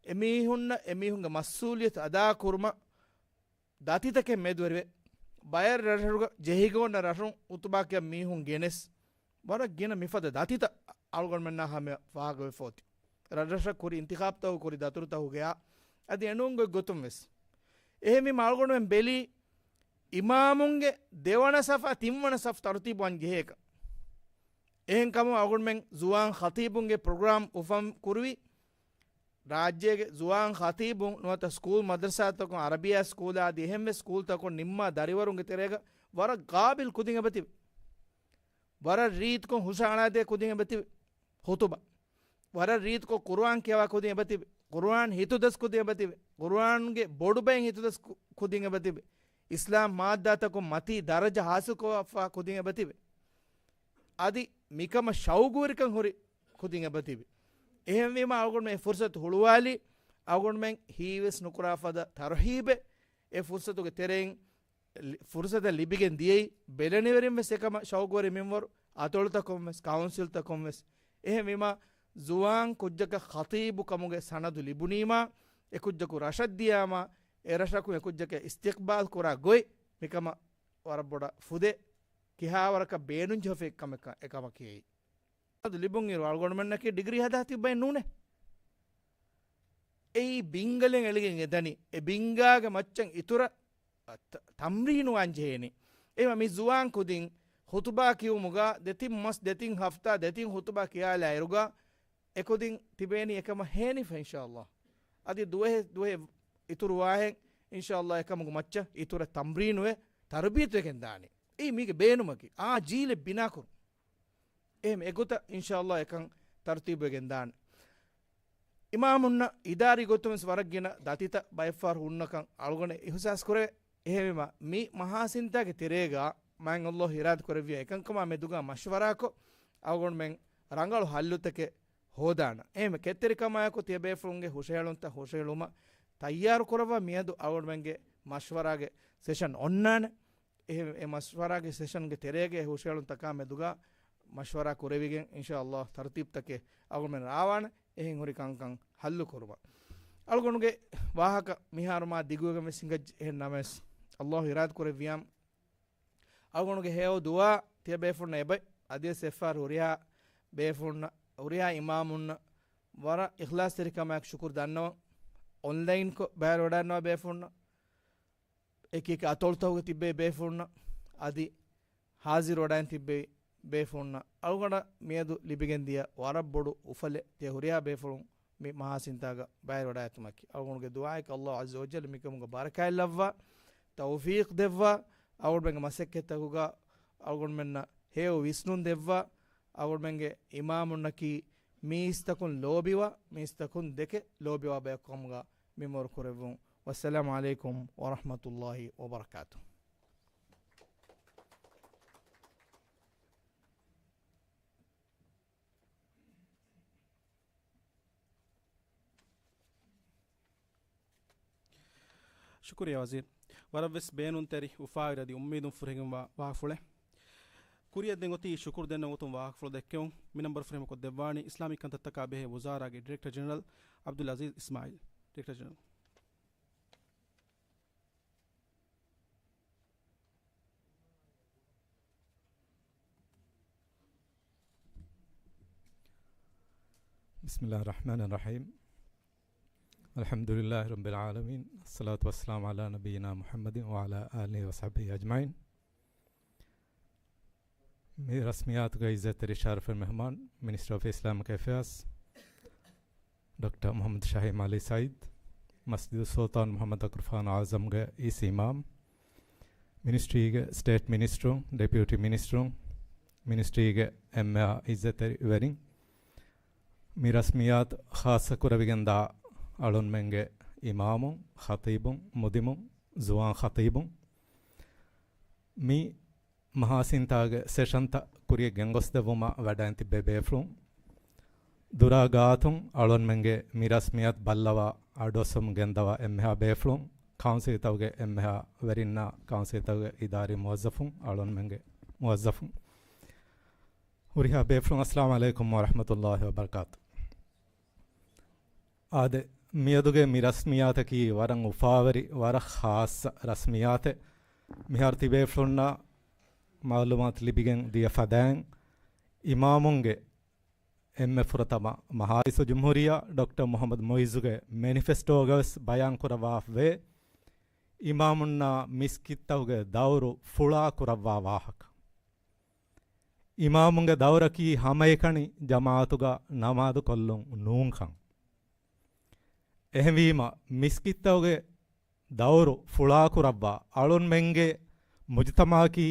އެމީހުންނަށް އެމީހުންގެ މަސްއޫލިއްޔަތު އަދާކުރުމަށް ދަތިތަކެއް މެދުވެރިވެ، ބައެއް ރަށްރަށުގަ ޖެހިގެން އޮންނަ ރަށުން ޚުތުބާ ކިޔަން މީހުން ގެނެސް، ވަރަށް ގިނަ މިފަދަ ދަތިތައް އަޅުގަނޑުމެންނާ ހަމަޔަށް ފާހަގަވެފަ އޮތީ. ރަށްރަށަށް ކުރި އިންތިޚާބުތަކުގަ ކުރި ދަތުރުތަކުގައާ އަދި އެނޫން ގޮތް ގޮތުން ވެސް. އެހެންވީމަ އަޅުގަނޑުމެން ބެލީ އިމާމުންގެ ދެވަނަ ސަފާ، ތިންވަނަ ސަފް ތަރުތީބު ވަން ޖެހޭކަން. އެހެންކަމުން އަޅުގަނޑުމެން ޒުވާން ޚަތީބުންގެ ޕްރޮގްރާމް އުފަން ކުރުވި، ރާއްޖޭގެ ޒުވާން ޚަތީބުން ނުވަތަ ސްކޫލް މަދްރަސާތަކުން، ޢަރަބިއްޔާ ސްކޫލާ އަދި އެހެންވެސް ސްކޫލްތަކުން ނިންމާ ދަރިވަރުންގެ ތެރޭގަ ވަރަށް ޤާބިލް ކުދިން އެބަތިބި. ވަރަށް ރީތިކޮށް ހުށަހަޅާދޭ ކުދިން އެބަތިބި ޚުތުބާ. ވަރަށް ރީތިކޮށް ޤުރުއާން ކިޔަވާ ކުދިން އެބަތިބި. ޤުރުއާން ހިތުދަސް ކުދިން އެބަތިބި. ޤުރުއާންގެ ބޮޑުބައިން ހިތުދަސް ކު-، ކުދިން އެބަތިބި. އިސްލާމް މާއްދާތަކުން މަތީ ދަރަޖަ ޙާޞިލްކޮށްފަ ކުދިން އެބަތިބި. އަދި މިކަމަށް ޝައުގުވެރިކަން ހުރި ކުދިން އެބަތިބި. އެހެންވީމަ އަޅުގަނޑުމެން އެ ފުރުޞަތު ހުޅުވާލީ، އަޅުގަނޑުމެން ހީވެސް ނުކުރާ ފަދަ ތަރުޙީބެއް އެ ފުރުޞަތުގެ ތެރެއިން ލި-، ފުރުޞަތެއް ލިބިގެން ދިޔައީ، ބެލެނިވެރިން ވެސް އެކަމަށް ޝައުގުވެރި މިންވަރު އަތޮޅުތަކުން ވެސް، ކައުންސިލްތަކުން ވެސް. އެހެންވީމަ، ޒުވާން ކުއްޖަކަށް ޚަތީބު ކަމުގެ ސަނަދު ލިބުނީމާ، އެ ކުއްޖަކު ރަށަށް ދިޔާމާ، އެ ރަށަކުން އެ ކުއްޖަކަށް އިސްތިޤްބާލް ކުރާ ގޮތް، މިކަމަށް ވަރަށް ބޮޑަށް ފުދޭ، ކިހާވަރަކަށް ބޭނުން ޖެހިފަ ކަމެއް ކަ-، އެކަމަކީ. ސަނަދު ލިބުން އިރު އަޅުގަނޑުމެންނަކީ ޑިގްރީ ހަދާ ތިއްބައެއް ނޫނޭ. އެއީ ބިންގަލެއް އެޅިގެން އެދަނީ. އެ ބިންގާގެ މައްޗަށް އިތުރަށް ތަ-، ތަމްރީނު ވާން ޖެހޭނީ. އެހެންވީމަ މި ޒުވާން ކުދިން ޚުތުބާ ކިޔުމުގަ ދެތިން މަސް، ދެތިން ހަފްތާ، ދެތިން ޚުތުބާ ކިޔާލާ އިރުގަ އެކުދިން ތިބޭނީ އެކަމަށް ހޭނިފަ އިންޝާﷲ. އަދި ދުވަހެއް، ދުވަހެއް އިތުރު ވާހެން އިންޝާﷲ އެކަމުގެ މައްޗަށް އިތުރަށް ތަމްރީނުވެ ތަރުބިޔަތުވެގެން ދާނީ. އެއީ މީގެ ބޭނުމަކީ. އާ ޖީލެއް ބިނާކުރުން. އެހެން އެގޮތަށް އިންޝާﷲ އެކަން ތަރުތީބުވެގެން ދާނެ. އިމާމުންނަށް އިދާރީ ގޮތުން ވެސް ވަރަށް ގިނަ ދަތިތައް ބައެއްފަހަރު ހުންނަކަން އަޅުގަނޑު އިޙުސާސް ކުރެވޭ. އެހެންވީމަ، މި މަހާ ސިންތާގެ ތެރޭގަ މާތް ﷲ އިރާދަ ކުރެއްވިޔާ އެކަންކަމާ މެދުގަ މަޝްވަރާކޮށް، އަޅުގަނޑުމެން ރަނގަޅު ހައްލުތަކެއް ހޯދާނަން. އެހެންވެ، ކެތްތެރިކަމާއެކު ތިޔަބޭފުޅުންގެ ހުށަހެޅުންތައް ހުށަހެޅުމަށް ތައްޔާރު ކުރައްވާ މިއަދު އަޅުގަނޑުމެންގެ މަޝްވަރާގެ ސެޝަން އޮންނާނެ. އެހެން އެ މަޝްވަރާގެ ސެޝަންގެ ތެރޭގަ އެ ހުށަހެޅުންތަކާ މެދުގަ މަޝްވަރާ ކުރެވިގެން، އިންޝާﷲ، ތަރުތީބުތަކެއް އަޅުގަނޑުމެން ރާވާނެ، އެހެން ހުރި ކަންކަން ހައްލު ކުރުމަށް. އަޅުގަނޑުގެ ވާހަކަ މިހާރު މާ ދިގުވެގެން ވެސް ހިނގައްޖެ، އެހެން ނަމަވެސް، ﷲ އިރާދަ ކުރެއްވިޔާ، އަޅުގަނޑުގެ ހެޔޮ ދުޢާ ތިޔަބޭފުޅުންނަށް އެބައި، އަދިވެސް އެއްފަހަރު ހުރިހާ ބޭފުޅުންނަށް، ހުރިހާ އިމާމުންނަށް ވަރަށް އިޚްލާޞްތެރިކަމާއެކު ޝުކުރު ދަންނަވަން. އޮންލައިންކޮށް ބައިވެރިވަޑައިގަންނަވާ ބޭފުޅުންނަށް، އެކި އެކި އަތޮޅުތަކުގަ ތިއްބެވި ބޭފުޅުންނަށް، އަދި ހާޒިރު ވަޑައިން ތިއްބެވި ބޭފުޅުންނަށް، އަޅުގަނޑަށް މިއަދު ލިބިގެން ދިޔަ ވަރަށް ބޮޑު އުފަލެއް ތިޔަ ހުރިހާ ބޭފުޅުން މި މަހާ ސިންތާގަ ބައިވެރިވަޑައިގަތުމަކީ. އަޅުގަނޑުގެ ދުޢާއަކީ ﷲ ޢައްޒަ ވަޖައްލަ މިކަމުގަ ބަރަކާތް ލައްވާ، ތައުފީޤް ދެއްވާ، އަޅުގަނޑުމެންގެ މަސައްކަތްތަކުގަ އަޅުގަނޑުމެންނަށް ހެޔޮ ވިސްނުން ދެއްވާ، އަޅުގަނޑުމެންގެ އިމާމުންނަކީ މީސްތަކުން ލޯބިވާ، މީސްތަކުން ދެކެ ލޯބިވާ ބަޔަކު ކަމުގަ މިންވަރު ކުރެއްވުން والسلام عليكم ورحمة الله وبركاته. ޝުކުރިއްޔާ ވަޒީރު. ވަރަށްވެސް ބޭނުންތެރި އުފާވެރި އަދި އުއްމީދުން ފުރިހެންވާ ވާހަކަފުޅެއް. ކުރިއަށް ދެން އޮތީ ޝުކުރު ދެންނެވުމަށް ވާހަކަފުޅު ދެއްކެވުން. މި ނަންބަރު ފުރިހަމަކޮށްދެއްވާނީ އިސްލާމީ ކަންތައްތަކާ ބެހޭ ވުޒާރާގެ ޑިރެކްޓަރ ޖެނެރަލް އަބްދުލް އަޒީޒް އިސްމާއީލް. ޑިރެކްޓަރ ޖެނެރަލް. بسم الله الرحمن الرحيم. الحمد لله رب العالمين. الصلاة والسلام على نبينا محمد وعلى آله وصحبه أجمعين. މި ރަސްމިއްޔާތުގެ އިއްޒަތްތެރި ޝަރަފުވެރި މެހުމާން، މިނިސްޓަރ އޮފް އިސްލާމިކް އެފެއާސް، ޑޮކްޓަރ މުޙައްމަދު ޝަހީމް ޢަލީ ސަޢީދު، މަސްޖިދު ސުލްޠާން މުޙައްމަދު އަކްރުފާނު އަޢުޒަމްގެ އިސް އިމާމް، މިނިސްޓްރީގެ ސްޓޭޓް މިނިސްޓަރުން، ޑެޕިއުޓީ މިނިސްޓަރުން، މިނިސްޓްރީގެ އެންމެހާ އިއްޒަތްތެރި ވެރިން، މި ރަސްމިއްޔާތު ޚާއްޞަ ކުރެވިގެންދާ އަޅުންމެންގެ އިމާމުން، ޚަޠީބުން، މުދިމުން، ޒުވާން ޚަޠީބުން، މި މަހާސިންތާގެ ސެޝަންތައް ކުރިއަށް ގެންގޮސްދެއްވުމަށް ވަޑައިން ތިއްބެވި ބޭފުޅުން، ދުރާ ގާތުން އަޅުންމެންގެ މި ރަސްމިއްޔާތު ބައްލަވާ އަޑުއައްސަމުން ގެންދަވާ އެންމެހާ ބޭފުޅުން، ކައުންސިލްތަކުގެ އެންމެހާ ވެރިންނާ ކައުންސިލްތަކުގެ އިދާރީ މުވައްޒަފުން، އަޅުންމެންގެ މުވައްޒަފުން، ހުރިހާ ބޭފުޅުން އައްސަލާމު ޢަލައިކުމް ވަރަޙްމަތުﷲި ވަބަރަކާތު. އާދެ، މިއަދުގެ މި ރަސްމިއްޔާތަކީ ވަރަށް އުފާވެރި، ވަރަށް ޚާއްޞަ ރަސްމިއްޔާތެއް. މިހާރު ތިބޭފުޅުންނަށް މަޢުލޫމާތު ލިބިގެން ދިޔަ ފަދައިން، އިމާމުންގެ އެންމެ ފުރަތަމަ މަހާ ރައީސުލްޖުމްހޫރިއްޔާ ޑޮކްޓަރ މުޙައްމަދު މުޢިއްޒުގެ މެނިފެސްޓޯގަވެސް ބަޔާން ކުރައްވާފަވޭ، އިމާމުންނާ މިސްކިތްތަކުގެ ދައުރު ފުޅާ ކުރައްވާ ވާހަކަ. އިމާމުންގެ ދައުރަކީ ހަމައެކަނި ޖަމާޢަތުގަ ނަމާދު ކޮށްލުން ނޫންކަން. އެހެންވީމަ، މިސްކިތްތަކުގެ ދައުރު ފުޅާކުރައްވާ، އަޅުންމެންގެ މުޖުތަމަޢަކީ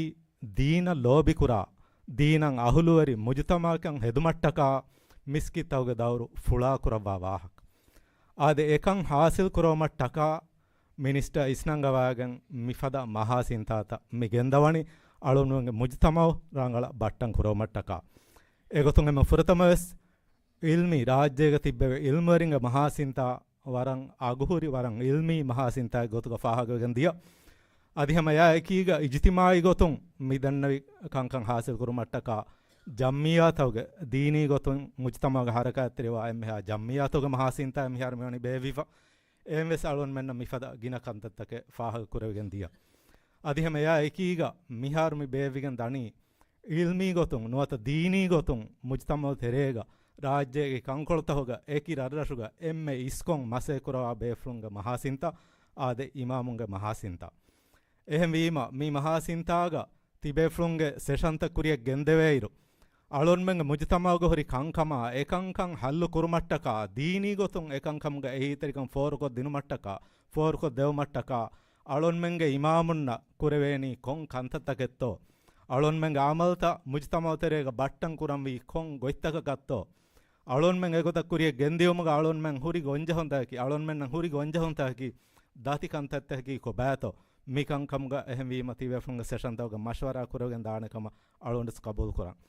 ދީނަށް ލޯބިކުރާ، ދީނަށް އަހުލުވެރި މުޖުތަމަޢަކަށް ހެދުމަށްޓަކާ މިސްކިތްތަކުގެ ދައުރު ފުޅާކުރައްވާ ވާހަކަ. އާދެ، އެކަން ޙާޞިލް ކުރުމަށްޓަކާ މިނިސްޓަރ އިސްނަންގަވާގެން މިފަދަ މަހާސިންތާތައް މި ގެންދަވަނީ އަޅުންމެންގެ މުޖުތަމަޢު ރަނގަޅަށް ބައްޓަން ކުރުމަށްޓަކާ. އެގޮތުން އެންމެ ފުރަތަމަވެސް ޢިލްމީ، ރާއްޖޭގަ ތިއްބެވި ޢިލްމުވެރިންގެ މަހާސިންތާ ވަރަށް އަގުހުރި، ވަރަށް ޢިލްމީ މަހާސިންތާއެއް ގޮތުގަ ފާހަގަވެގެން ދިޔަ. އަދި ހަމަ އެއާއެކީގަ އިޖުތިމާޢީ ގޮތުން މި ދެންނެވި ކަންކަން ޙާޞިލް ކުރުމަށްޓަކާ ޖަމްޢިއްޔާތަކުގެ، ދީނީ ގޮތުން މުޖުތަމަޢުގެ ޙަރަކާތްތެރިވާ އެންމެހާ ޖަމްޢިއްޔާތުގެ މަހާސިންތާއެއް މިހާރު މިވަނީ ބޭއްވިފަ. އެހެންވެސް އަޅުންމެންނަށް މިފަދަ ގިނަ ކަންތައްތަކެއް ފާހަގަ ކުރެވިގެން ދިޔަ. އަދި ހަމަ އެއާ އެކީގަ މިހާރު މި ބޭއްވިގެން ދަނީ، ޢިލްމީ ގޮތުން ނުވަތަ ދީނީ ގޮތުން މުޖުތަމަޢު ތެރޭގަ، ރާއްޖޭގެ ކަންކޮޅުތަކުގަ، އެކި ރަށްރަށުގަ އެންމެ އިސްކޮށް މަސައްކަތް ކުރައްވާ ބޭފުޅުންގެ މަހާސިންތާ، އާދެ، އިމާމުންގެ މަހާސިންތާ. އެހެންވީމަ، މި މަހާސިންތާގަ ތިބޭފުޅުންގެ ސެޝަންތައް ކުރިއަށް ގެންދެވޭއިރު، އަޅުންމެންގެ މުޖުތަމަޢުގަ ހުރި ކަންކަމާ، އެކަންކަން ޙައްލު ކުރުމަށްޓަކާ، ދީނީ ގޮތުން އެކަންކަމުގެ އެހީތެރިކަން ފޯރުކޮށް ދިނުމަށްޓަކާ، ފޯރުކޮށް ދެވުމަށްޓަކާ، އަޅުންމެންގެ އިމާމުންނަށް ކުރެވޭނީ ކޮން ކަންތައްތަކެއްތޯ؟ އަޅުންމެންގެ އަމަލްތައް މުޖުތަމަޢު ތެރޭގަ ބައްޓަން ކުރަންވީ ކޮން ގޮތްތަކަކަށްތޯ؟ އަޅުންމެން އެގޮތަށް ކުރިއަށް ގެންދިޔުމުގަ އަޅުންމެން ހުރި ގޮންޖެހުންތަކަކީ، އަޅުންމެންނަށް ހުރި ގޮންޖެހުންތަކަކީ ދަތި ކަންތައްތަކަކީ ކޮބާތޯ؟ މި ކަންކަމުގަ އެހެންވީމަ ތިބޭފުޅުންގެ ސެޝަންތަކުގަ މަޝްވަރާ ކުރެވިގެން ދާނެ ކަމަށް އަޅުގަނޑުވެސް ޤަބޫލު ކުރަން.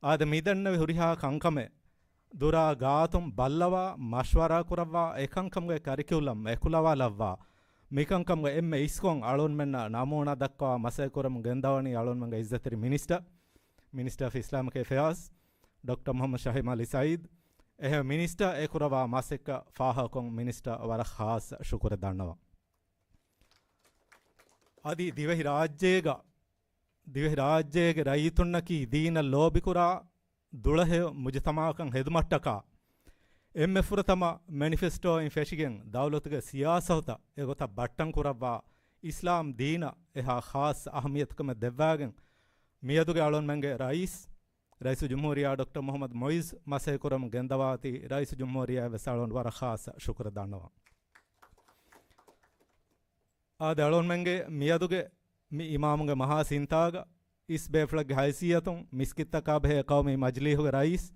އާދެ، މި ދެންނެވި ހުރިހާ ކަންކަމެއް ދުރާ ގާތުން ބައްލަވާ، މަޝްވަރާ ކުރައްވާ، އެކަންކަމުގެ ކަރިކިއުލަމް އެކުލަވާލައްވާ، މިކަންކަމުގެ އެންމެ އިސްކޮށް އަޅުންމެންނަށް ނަމޫނާ ދައްކަވާ މަސައްކަތް ކުރަމުން ގެންދަވަނީ އަޅުންމެންގެ އިއްޒަތްތެރި މިނިސްޓަރ، މިނިސްޓަރ އޮފް އިސްލާމިކް އެފެއާސް، ޑޮކްޓަރ މުޙައްމަދު ޝަހީމް ޢަލީ ސަޢީދު. އެހެން މިނިސްޓަރ އެ ކުރައްވާ މަސައްކަތް ފާހަގަކޮށް މިނިސްޓަރ ވަރަށް ޚާއްޞަ ޝުކުރެއް ދަންނަވަން. އަދި ދިވެހި ރާއްޖޭގަ، ދިވެހި ރާއްޖޭގެ ރައްޔިތުންނަކީ ދީނަށް ލޯބިކުރާ، ދުޅަހެޔޮ މުޖުތަމަޢަކަށް ހެދުމަށްޓަކާ، އެންމެ ފުރަތަމަ މެނިފެސްޓޯއިން ފެށިގެން ދައުލަތުގެ ސިޔާސަތުތައް އެގޮތަށް ބައްޓަން ކުރައްވާ، އިސްލާމް ދީނަށް އެހާ ޚާއްޞަ އަހައްމިއްޔަތުކަމެއް ދެއްވާގެން، މިއަދުގެ އަޅުންމެންގެ ރައީސް، ރައީސުލްޖުމްހޫރިއްޔާ ޑޮކްޓަރ މުޙައްމަދު މުޢިއްޒު މަސައްކަތް ކުރަމުން ގެންދަވާތީ، ރައީސުލްޖުމްހޫރިއްޔާއަށް ވެސް އަޅުގަނޑު ވަރަށް ޚާއްޞަ ޝުކުރެއް ދަންނަވަން. އާދެ، އަޅުންމެންގެ މިއަދުގެ މި އިމާމުގެ މަހާ ސިންތާގަ އިސް ބޭފުޅެއްގެ ހައިސިއްޔަތުން މިސްކިތްތަކާ ބެހޭ ޤައުމީ މަޖިލީހުގެ ރައީސް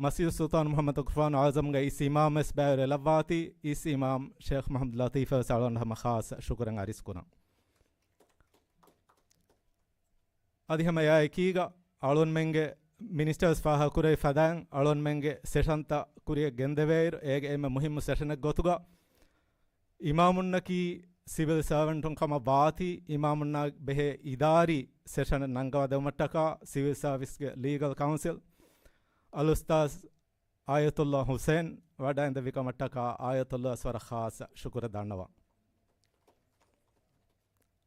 މަސްޖިދު ސުލްޠާން މުޙައްމަދު ގުފްރާނު އަޢުޒަމްގެ އިސް އިމާމް ވެސް ބައިވެރިވެލައްވާތީ، އިސް އިމާމް ޝޭޚް މުޙައްމަދު ލަތީފަށް ވެސް އަޅުގަނޑު ހަމަ ޚާއްޞަ ޝުކުރެއް އަރިސް ކުރަން. އަދި ހަމަ އެއާ އެކީގަ އަޅުންމެންގެ މިނިސްޓަރ ވެސް ފާހަގަކުރެއްވި ފަދައިން، އަޅުންމެންގެ ސެޝަންތައް ކުރިއަށް ގެންދެވޭއިރު، އޭގެ އެންމެ މުހިއްމު ސެޝަނެއް ގޮތުގަ، އިމާމުންނަކީ ސިވިލް ސާވަންޓުން ކަމަށް ވާތީ، އިމާމުންނާ ބެހޭ އިދާރީ ސެޝަނެއް ނަންގަވާ ދެވުމަށްޓަކާ، ސިވިލް ސާވިސްގެ ލީގަލް ކައުންސިލް އަލްއުސްތާޛް އާޔަތުﷲ ޙުސައިން ވަޑައިންދެއްވި ކަމަށްޓަކާ، އާޔަތުﷲ ވެސް ވަރަށް ޚާއްޞަ ޝުކުރެއް ދަންނަވަން.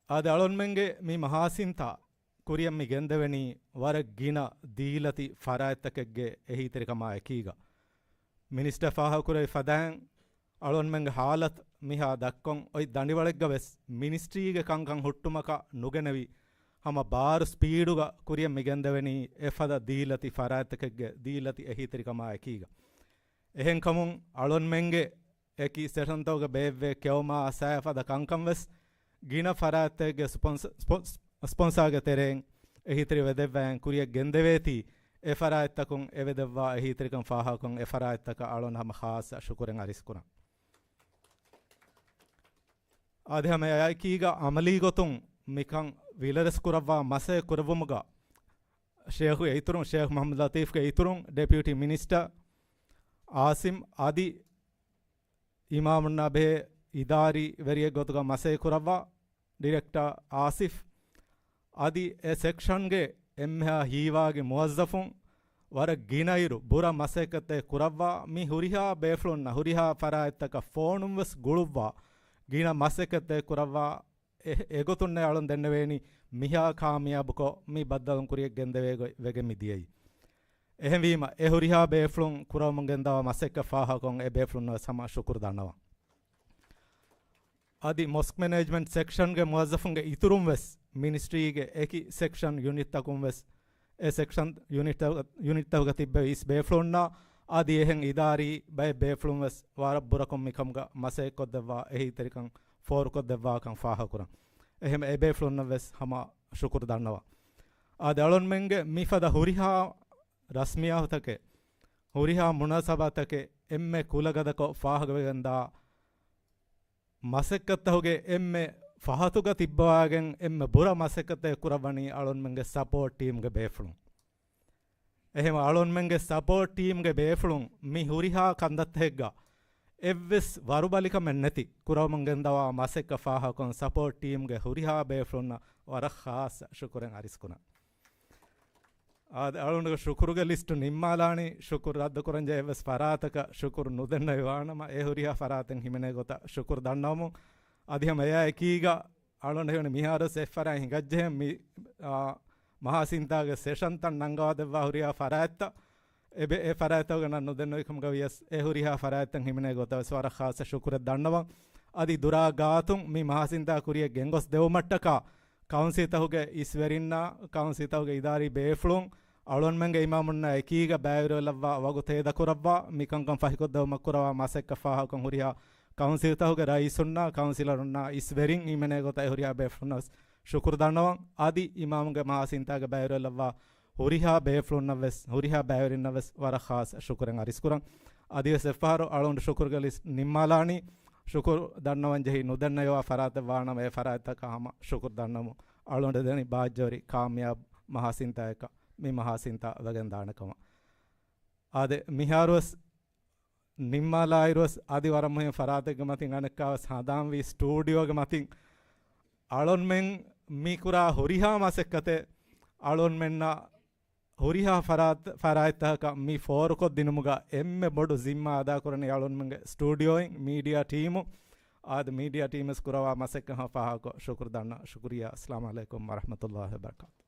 އާދެ، އަޅުންމެންގެ މި މަހާސިންތާ ކުރިއަށް މި ގެންދެވެނީ ވަރަށް ގިނަ ދީލަތި ފަރާތްތަކެއްގެ އެހީތެރިކަމާ އެކީގަ. މިނިސްޓަރ ފާހަގަކުރެއްވި ފަދައިން، އަޅުންމެންގެ ހާލަތު މިހާ ދައްކޮން އޮތް ދަނޑިވަޅެއްގަ ވެސް މިނިސްޓްރީގެ ކަންކަން ހުއްޓުމަކަށް ނުގެނެވި، ހަމަ ބާރު ސްޕީޑުގަ ކުރިއަށް މި ގެންދެވެނީ އެފަދަ ދީލަތި ފަރާތްތަކެއްގެ ދީލަތި އެހީތެރިކަމާ އެކީގަ. އެހެންކަމުން އަޅުންމެންގެ އެކި ސެޝަންތަކުގަ ބޭއްވޭ ކެއުމާ އައްސައިފަދަ ކަންކަން ވެސް ގިނަ ފަރާތްތަކެއްގެ ސްޕޮންސަ-، ސްޕޮންސް-، ސްޕޮންސާގެ ތެރެއިން އެހީތެރި ވެދެއްވައިން ކުރިއަށް ގެންދެވޭތީ، އެ ފަރާތްތަކުން އެ ވެދެއްވާ އެހީތެރިކަން ފާހަގަކޮށް، އެ ފަރާތްތަކަށް އަޅުން ހަމަ ޚާއްޞަ ޝުކުރެއް އަރިސްކުރަން. އާދެ، ހަމަ އެއާއެކީގަ އަމަލީ ގޮތުން މިކަން ވިލަރެސް ކުރައްވާ މަސައްކަތް ކުރެއްވުމުގަ، ޝޭޚުގެ އިތުރުން، ޝޭޚް މުޙައްމަދު ލަތީފްގެ އިތުރުން، ޑެޕިއުޓީ މިނިސްޓަރ އާސިމް އަދި އިމާމުންނާ ބެހޭ އިދާރީ ވެރިއެއް ގޮތުގަ މަސައްކަތް ކުރައްވާ ޑިރެކްޓަރ އާސިފް އަދި އެ ސެކްޝަންގެ އެންމެހާ ހީވާގި މުވައްޒަފުން ވަރަށް ގިނައިރު ބުރަ މަސައްކަތެއް ކުރައްވާ، މި ހުރިހާ ބޭފުޅުންނަށް ހުރިހާ ފަރާތްތަކަށް ފޯނުން ވެސް ގުޅުއްވާ، ގިނަ މަސައްކަތެއް ކުރައްވާ، އެ-، އެގޮތުންނޭ އަޅުން ދެންނެވޭނީ މިހާ ކާމިޔާބުކޮށް މި ބައްދަލުން ކުރިއަށް ގެންދެވޭ ގޮތް ވެގެން މި ދިޔައީ. އެހެންވީމަ، އެ ހުރިހާ ބޭފުޅުން ކުރަމުން ގެންދަވާ މަސައްކަތް ފާހަގަކޮށް އެ ބޭފުޅުންނަށް ވެސް ހަމަ ޝުކުރު ދަންނަވަން. އަދި މޮސްކް މެނޭޖްމަންޓް ސެކްޝަންގެ މުވައްޒަފުންގެ އިތުރުން ވެސް މިނިސްޓްރީގެ އެކި ސެކްޝަން ޔުނިޓްތަކުން ވެސް އެ ސެކްޝަން ޔުނިޓްތަކު-، ޔުނިޓްތަކުގަ ތިއްބެވި އިސް ބޭފުޅުންނާ އަދި އެހެން އިދާރީ ބައެއް ބޭފުޅުން ވެސް ވަރަށް ބުރަކޮށް މިކަމުގަ މަސައްކަތްކޮށްދެއްވާ އެހީތެރިކަން ފޯރުކޮށްދެއްވާކަން ފާހަގަކުރަން. އެހެން އެ ބޭފުޅުންނަށް ވެސް ހަމަ ޝުކުރު ދަންނަވަން. އާދެ، އަޅުންމެންގެ މިފަދަ ހުރިހާ ރަސްމިއްޔާތުތަކެއް، ހުރިހާ މުނާސަބާތަކެއް އެންމެ ކުލަގަދަކޮށް ފާހަގަވެގެންދާ މަސައްކަތްތަކުގެ އެންމެ ފަހަތުގަ ތިއްބަވާގެން އެންމެ ބުރަ މަސައްކަތެއް ކުރައްވަނީ އަޅުންމެންގެ ސަޕޯޓް ޓީމްގެ ބޭފުޅުން. އެހެން އަޅުންމެންގެ ސަޕޯޓް ޓީމްގެ ބޭފުޅުން މި ހުރިހާ ކަންތައްތަކެއްގަ އެއްވެސް ވަރުބަލިކަމެއް ނެތި ކުރަމުން ގެންދަވާ މަސައްކަތް ފާހަގަކޮށް ސަޕޯޓް ޓީމްގެ ހުރިހާ ބޭފުޅުންނަށް ވަރަށް ޚާއްޞަ ޝުކުރެއް އަރިސްކުރަން. އާދެ، އަޅުގަނޑުގެ ޝުކުރުގެ ލިސްޓު ނިންމާލާނީ. ޝުކުރު ރައްދުކުރަން ޖެހޭ އެއްވެސް ފަރާތަކަށް ޝުކުރު ނުދެންނެވި ވާނަމަ، އެ ހުރިހާ ފަރާތެއް ހިމެނޭ ގޮތަށް ޝުކުރު ދަންނަވަމުން. އަދި ހަމަ އެއާ އެކީގަ އަޅުގަނޑު ހީވަނީ މިހާރުވެސް އެއްފަރާތް ހިނގައްޖެހެން މި، އާ، މަހާސިންތާގެ ސެޝަންތައް ނަންގަވާދެއްވާ ހުރިހާ ފަރާތްތައް އެބެ-، އެ ފަރާތްތަކުގަ ނަން ނުދެންނެވިކަމުގަ ވިޔަސް، އެ ހުރިހާ ފަރާތްތައް ހިމެނޭ ގޮތަށް ވެސް ވަރަށް ޚާއްޞަ ޝުކުރެއް ދަންނަވަން. އަދި ދުރާ ގާތުން މި މަހާސިންތާ ކުރިއަށް ގެންގޮސް ދެވުމަށްޓަކާ، ކައުންސިލްތަކުގެ އިސްވެރިންނާ، ކައުންސިލްތަކުގެ އިދާރީ ބޭފުޅުން، އަޅުންމެންގެ އިމާމުންނާ އެކީގަ ބައިވެރިވެލައްވާ ވަގުތު ހޭދަކުރައްވާ، މިކަންކަން ފަހިކޮށްދެވުމަށް ކުރަވާ މަސައްކަތް ފާހަގަކޮށް ހުރިހާ ކައުންސިލްތަކުގެ ރައީސުންނާ، ކައުންސިލަރުންނާ އިސްވެރިން ހިމެނޭ ގޮތަށް އެ ހުރިހާ ބޭފުޅުންނަށް ޝުކުރު ދަންނަވަން. އަދި އިމާމުގެ މަހާސިންތާގެ ބައިވެރިވެލައްވާ ހުރިހާ ބޭފުޅުންނަށް ވެސް، ހުރިހާ ބައިވެރިންނަށް ވެސް ވަރަށް ޚާއްޞަ ޝުކުރެއް އަރިސްކުރަން. އަދިވެސް އެއްފަހަރު އަޅުގަނޑު ޝުކުރުގެ ލިސްޓް ނިންމާލާނީ. ޝުކުރު ދަންނަވަން ޖެހި ނުދެންނެވި ފަރާތެއް ވާނަމަ، އެ ފަރާތްތަކަށް ހަމަ ޝުކުރު ދަންނަވަމުން. އަޅުގަނޑު ދެނީ ބާއްޖަވެރި ކާމިޔާބު މަހާސިންތާއަކަށް މި މަހާސިންތާ ވެގެން ދާނެ ކަމަށް. އާދެ، މިހާރުވެސް ނިންމާލާއިރުވެސް އަދި ވަރަށް މުހިންމު ފަރާތެއްގެ މަތިން އަނެއްކާވެސް ހަނދާންވީ ސްޓޫޑިއޯގެ މަތިން އަޅުންމެން މި ކުރާ ހުރިހާ މަސައްކަތެއް އަޅުންމެންނަށް ހުރިހާ ފަރާތް-، ފަރާތްތަކަކަށް މި ފޯރުކޮށްދިނުމުގަ އެންމެ ބޮޑު ޒިންމާ އަދާކުރަނީ އަޅުންމެންގެ ސްޓޫޑިއޯއިން މީޑިއާ ޓީމު. އާދެ، މީޑިއާ ޓީމްވެސް ކުރަވާ މަސައްކަތް ހަމަ ފާހަގަކޮށް ޝުކުރު ދަންނަ. ޝުކުރިއްޔާ. އައްސަލާމު ޢަލައިކުމް ވަރަޙްމަތުﷲ ވަބަރަކާތު.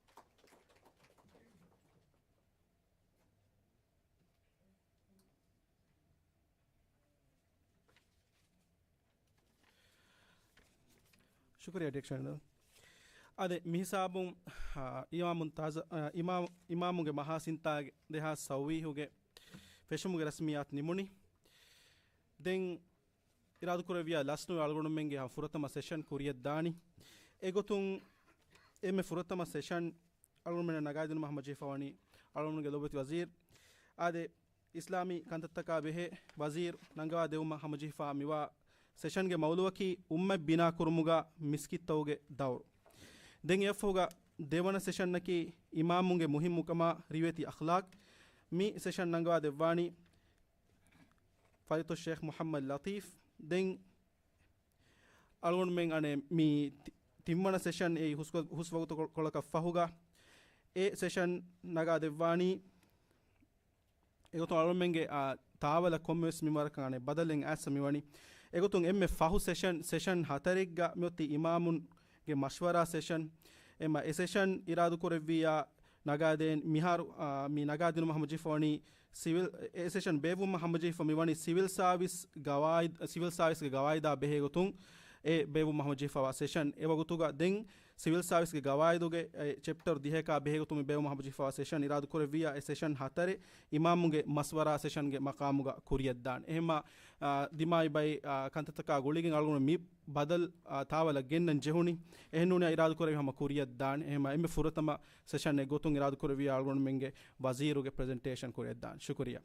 ޝުކުރިއްޔާ ޑިރެކްޓަރ. އާދެ، މިހިސާބުން، އާ، އިމާމުން ތާޒާ، އާ، އިމާ-، އިމާމުގެ މަހާސިންތާގެ ދެހާސް ސައުވީހުގެ ފެށުމުގެ ރަސްމިއްޔާތު ނިމުނީ. ދެން އިރާދަކުރެއްވިޔާ ލަސްނުވެ އަޅުގަނޑުމެންގެ ހަމަ ފުރަތަމަ ސެޝަން ކުރިއަށް ދާނީ. އެގޮތުން އެންމެ ފުރަތަމަ ސެޝަން އަޅުގަނޑުމެންނަށް ނަގާދިނުމަށް ހަމަޖެހިފަވަނީ އަޅުގަނޑުގެ ލޮބުވެތި ވަޒީރު. އާދެ، އިސްލާމީ ކަންތައްތަކާ ބެހޭ ވަޒީރު ނަންގަވާ ދެވުމަށް ހަމަޖެހިފާ މިވާ ސެޝަންގެ މައުލޫއަކީ އުއްމަތް ބިނާ ކުރުމުގަ މިސްކިތްތަކުގެ ދައުރު. ދެން އެއަށްފަހުގަ ދެވަނަ ސެޝަންއަކީ އިމާމުންގެ މުހިއްމުކަމާ ރިވެތި އަޚްލާޤް. މި ސެޝަން ނަންގަވާ ދެއްވާނީ ފަޟީލަތުއް ޝޭޚް މުޙައްމަދު ލަޠީފް. ދެން އަޅުގަނޑުމެން އަނެއް މި ތި-، ތިންވަނަ ސެޝަން އެއީ ހުސް-، ހުސް ވަގުތު ކޮ-، ކޮޅަކަށް ފަހުގަ އެ ސެޝަން ނަގާ ދެއްވާނީ. އެގޮތުން އަޅުމެންގެ، އާ، ތާވަލަށް ކޮންމެވެސް މިންވަރަކަށް އަނެއް ބަދަލެއް އައިސް މިވަނީ. އެގޮތުން އެންމެ ފަހު ސެޝަން، ސެޝަން ހަތަރެއްގަ މިއޮތީ އިމާމުންގެ މަޝްވަރާ ސެޝަން. އެމަ އެ ސެޝަން އިރާދުކުރެއްވިއްޔާ ނަގާދޭން މިހާރު، އާ، މި ނަގާދިނުމަށް ހަމަޖެހިފަ ވަނީ ސިވިލް، އެ ސެޝަން ބޭއްވުމަށް ހަމަޖެހިފަ މިވަނީ ސިވިލް ސާވިސް ގަވާއިދް، ސިވިލް ސާވިސްގެ ގަވާއިދާ ބެހޭގޮތުން އެ ބޭއްވުމަށް ހަމަޖެހިފަވާ ސެޝަން. އެވަގުތުގަ ދެން ސިވިލް ސާވިސްގެ ގަވާއިދުގެ އެ ޗެޕްޓަރު ދިހައަކާ ބެހޭގޮތުން މި ބޭއްވުމަށް ހަމަޖެހިފަވާ ސެޝަން އިރާދުކުރެއްވިއްޔާ އެ ސެޝަން ހަތަރެއް އިމާމުންގެ މަޝްވަރާ ސެޝަންގެ މަޤާމުގަ ކުރިޔަށްދާނެ. އެހެންމަ، އާ، ދިމާވި ބައި، އާ، ކަންތައްތަކާ ގުޅިގެން އަޅުގަނޑު މި ބަދަލު، އާ، ތާވަލަށް ގެންނަން ޖެހުނީ. އެހެންނޫނީ އިރާދުކުރެއްވި ހަމަ ކުރިޔަށްދާނެ. އެހެންމަ އެންމެ ފުރަތަމަ ސެޝަން އެއްގޮތުން އިރާދުކުރެއްވިއްޔާ އަޅުގަނޑުމެންގެ ވަޒީރުގެ ޕްރެޒެންޓޭޝަން ކުރިޔަށްދާނެ. ޝުކުރިއްޔާ.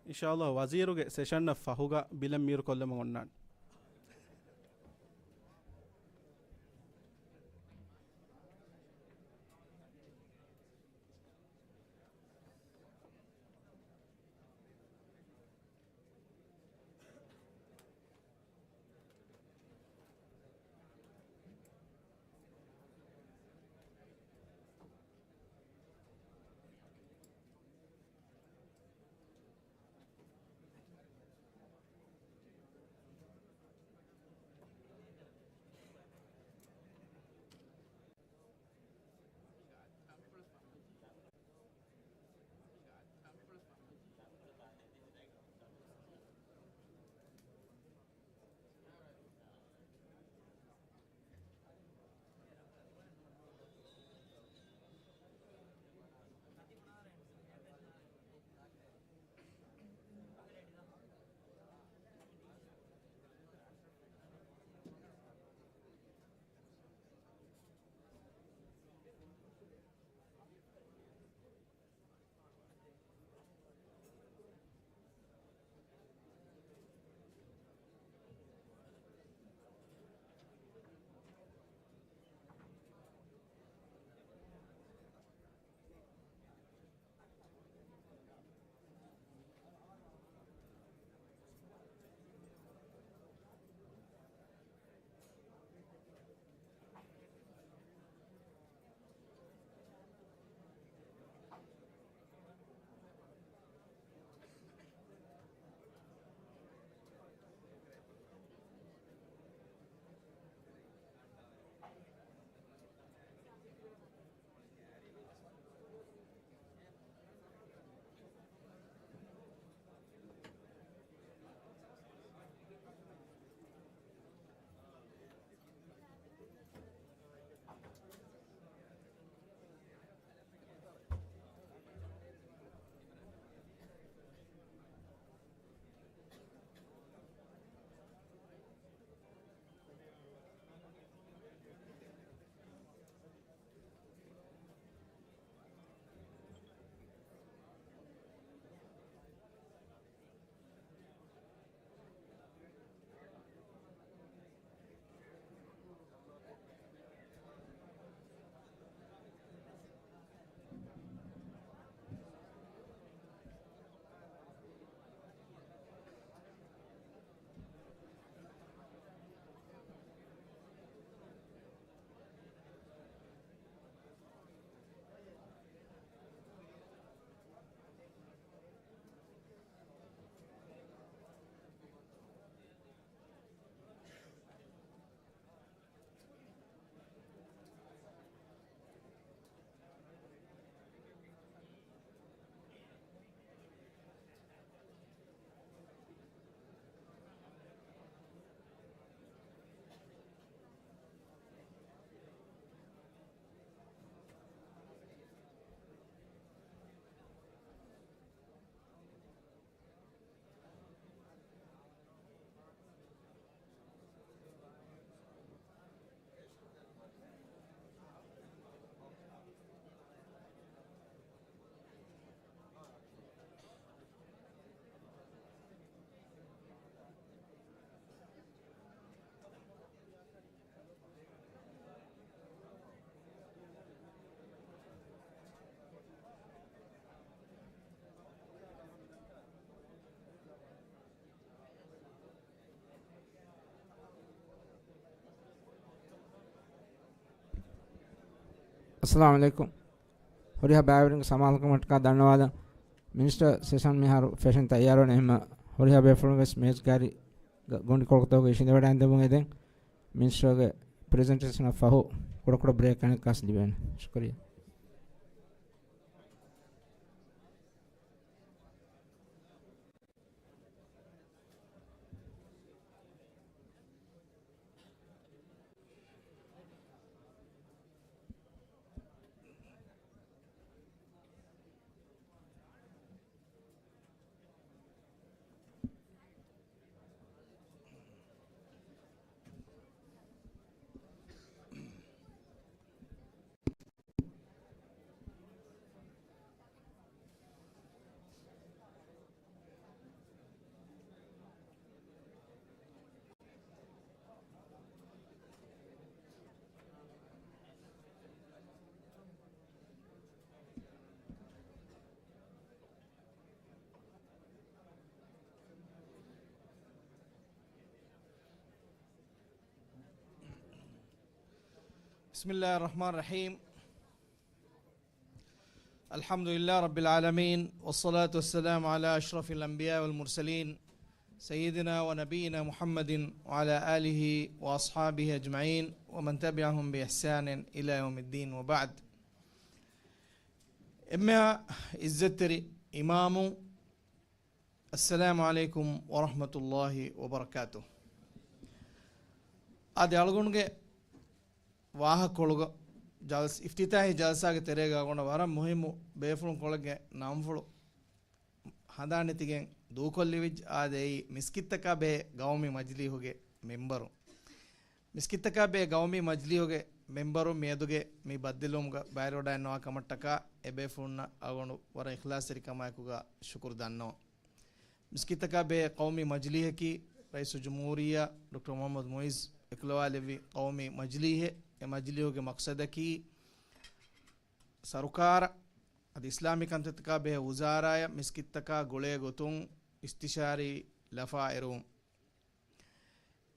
އިންޝާﷲ ވަޒީރުގެ ސެޝަންއަށް ފަހުގަ ބިލެއް މީރު ކޮށްލަމުން އޮންނާނެ. އައްސަލާމު ޢަލައިކުމް. ހުރިހާ ބައިވެރިންގެ ސަމާލުކަމަށްޓަކާ ދަންނަވާލަން. މިނިސްޓަރ ސެޝަން މިހާރު ފެށެން ތައްޔާރުވަނީ. އެހެންމަ ހުރިހާ ބޭފުޅުން ވެސް މޭޒުގާރި ގ-، ގޮނޑިކޮޅުތަކުގަ އިށީނދެވަޑައިގެންދެމުން އެދެން މިނިސްޓަރގެ ޕްރެޒެންޓޭޝަނަށް ފަހު ކުޑަކުޑަ ބްރޭކް ކަނެއްކާސް ލިބޭނެ. ޝުކުރިއްޔާ. بسم الله الرحمن الرحيم. الحمد لله رب العالمين، والصلاة والسلام على أشرف الأنبياء والمرسلين، سيدنا ونبينا محمد وعلى آله وأصحابه أجمعين، ومن تبعهم بإحسان إلى يوم الدين، وبعد. އެންމެހާ އިއްޒަތްތެރި އިމާމު، އައްސަލާމު ޢަލައިކުމް ވަރަޙްމަތުﷲި ވަބަރަކާތުހު. އާދެ، އަޅުގަނޑުގެ ވާހަކަކޮޅުގަ ޖަލްސް-، އިފްތިތާޙީ ޖަލްސާގެ ތެރޭގަ އަޅުގަނޑަށް ވަރަށް މުހިއްމު ބޭފުޅުން ކޮޅެއްގެ ނަންފުޅު ހަނދާން ނެތިގެން ދޫކޮށްލެވިއްޖެ. އާދެ، އެއީ މިސްކިތްތަކާ ބެހޭ ގައުމީ މަޖިލީހުގެ މެންބަރު. މިސްކިތްތަކާ ބެހޭ ގައުމީ މަޖިލީހުގެ މެންބަރު މިއަދުގެ މި ބައްދެލުވުމުގަ ބައިވެރިވަޑައިންނަވާ ކަމަށްޓަކާ އެބޭފުޅުންނަށް އަޅުގަނޑު ވަރަށް އިޚްލާޞްތެރިކަމާއެކުގަ ޝުކުރު ދަންނަވަން. މިސްކިތްތަކާ ބެހޭ ޤައުމީ މަޖިލީހަކީ ރައީސުލްޖުމްހޫރިއްޔާ ޑޮކްޓަރ މުޙައްމަދު މުޢިއްޒު އެކުލަވާލެއްވި ޤައުމީ މަޖިލީހެއް. އެ މަޖިލީހުގެ މަޤްޞަދަކީ ސަރުކާރަށް އަދި އިސްލާމީ ކަންތައްތަކާ ބެހޭ ވުޒާރާއަށް މިސްކިތްތަކާ ގުޅޭ ގޮތުން އިސްތިޝާރީ ލަފާ އެރުވުން.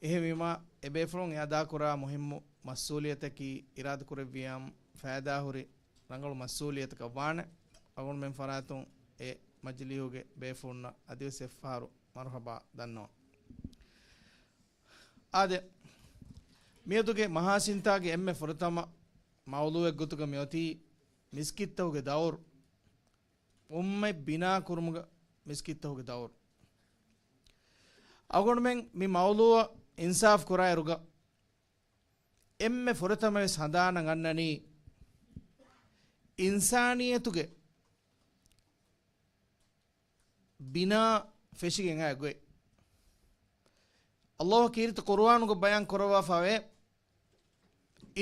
އެހެންވީމާ، އެބޭފުޅުން އެ އަދާކުރާ މުހިއްމު މަސްއޫލިއްޔަތަކީ އިރާދަކުރެއްވިޔާމު ފައިދާހުރި ރަނގަޅު މަސްއޫލިއްޔަތަކަށް ވާނެ. އަޅުގަނޑުމެން ފަރާތުން އެ މަޖިލީހުގެ ބޭފުޅުންނަށް އަދިވެސް އެއްފަހަރު މަރުޙަބާ ދަންނަވަން. އާދެ، މިއަދުގެ މަހާސިންތާގެ އެންމެ ފުރަތަމަ މައުޟޫޢެއްގޮތުގަ މިއޮތީ މިސްކިތްތަކުގެ ދައުރު، އުއްމަތް ބިނާ ކުރުމުގަ މިސްކިތްތަކުގެ ދައުރު. އަޅުގަނޑުމެން މި މައުޟޫޢަށް އިންސާފް ކުރާއިރުގަ، އެންމެ ފުރަތަމަވެސް ހަނދާނަށް އަންނަނީ، އިންސާނިއްޔަތުގެ ބިނާ ފެށިގެން އައި ގޮތް. ﷲ ކީރިތި ޤުރުއާނުގަ ބަޔާން ކުރައްވާފަވޭ،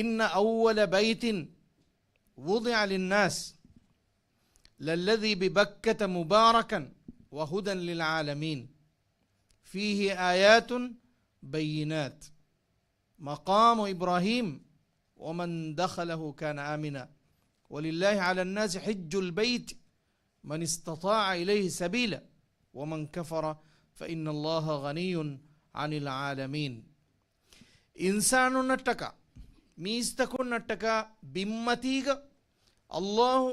إن أول بيت وضع للناس للذي ببكة مباركا وهدى للعالمين فيه آيات بينات مقام إبراهيم ومن دخله كان آمنا ولله على الناس حج البيت من استطاع إليه سبيلا ومن كفر فإن الله غني عن العالمين. އިންސާނުންނަށްޓަކާ، މީސްތަކުންނަށްޓަކާ ބިންމަތީގަ ﷲ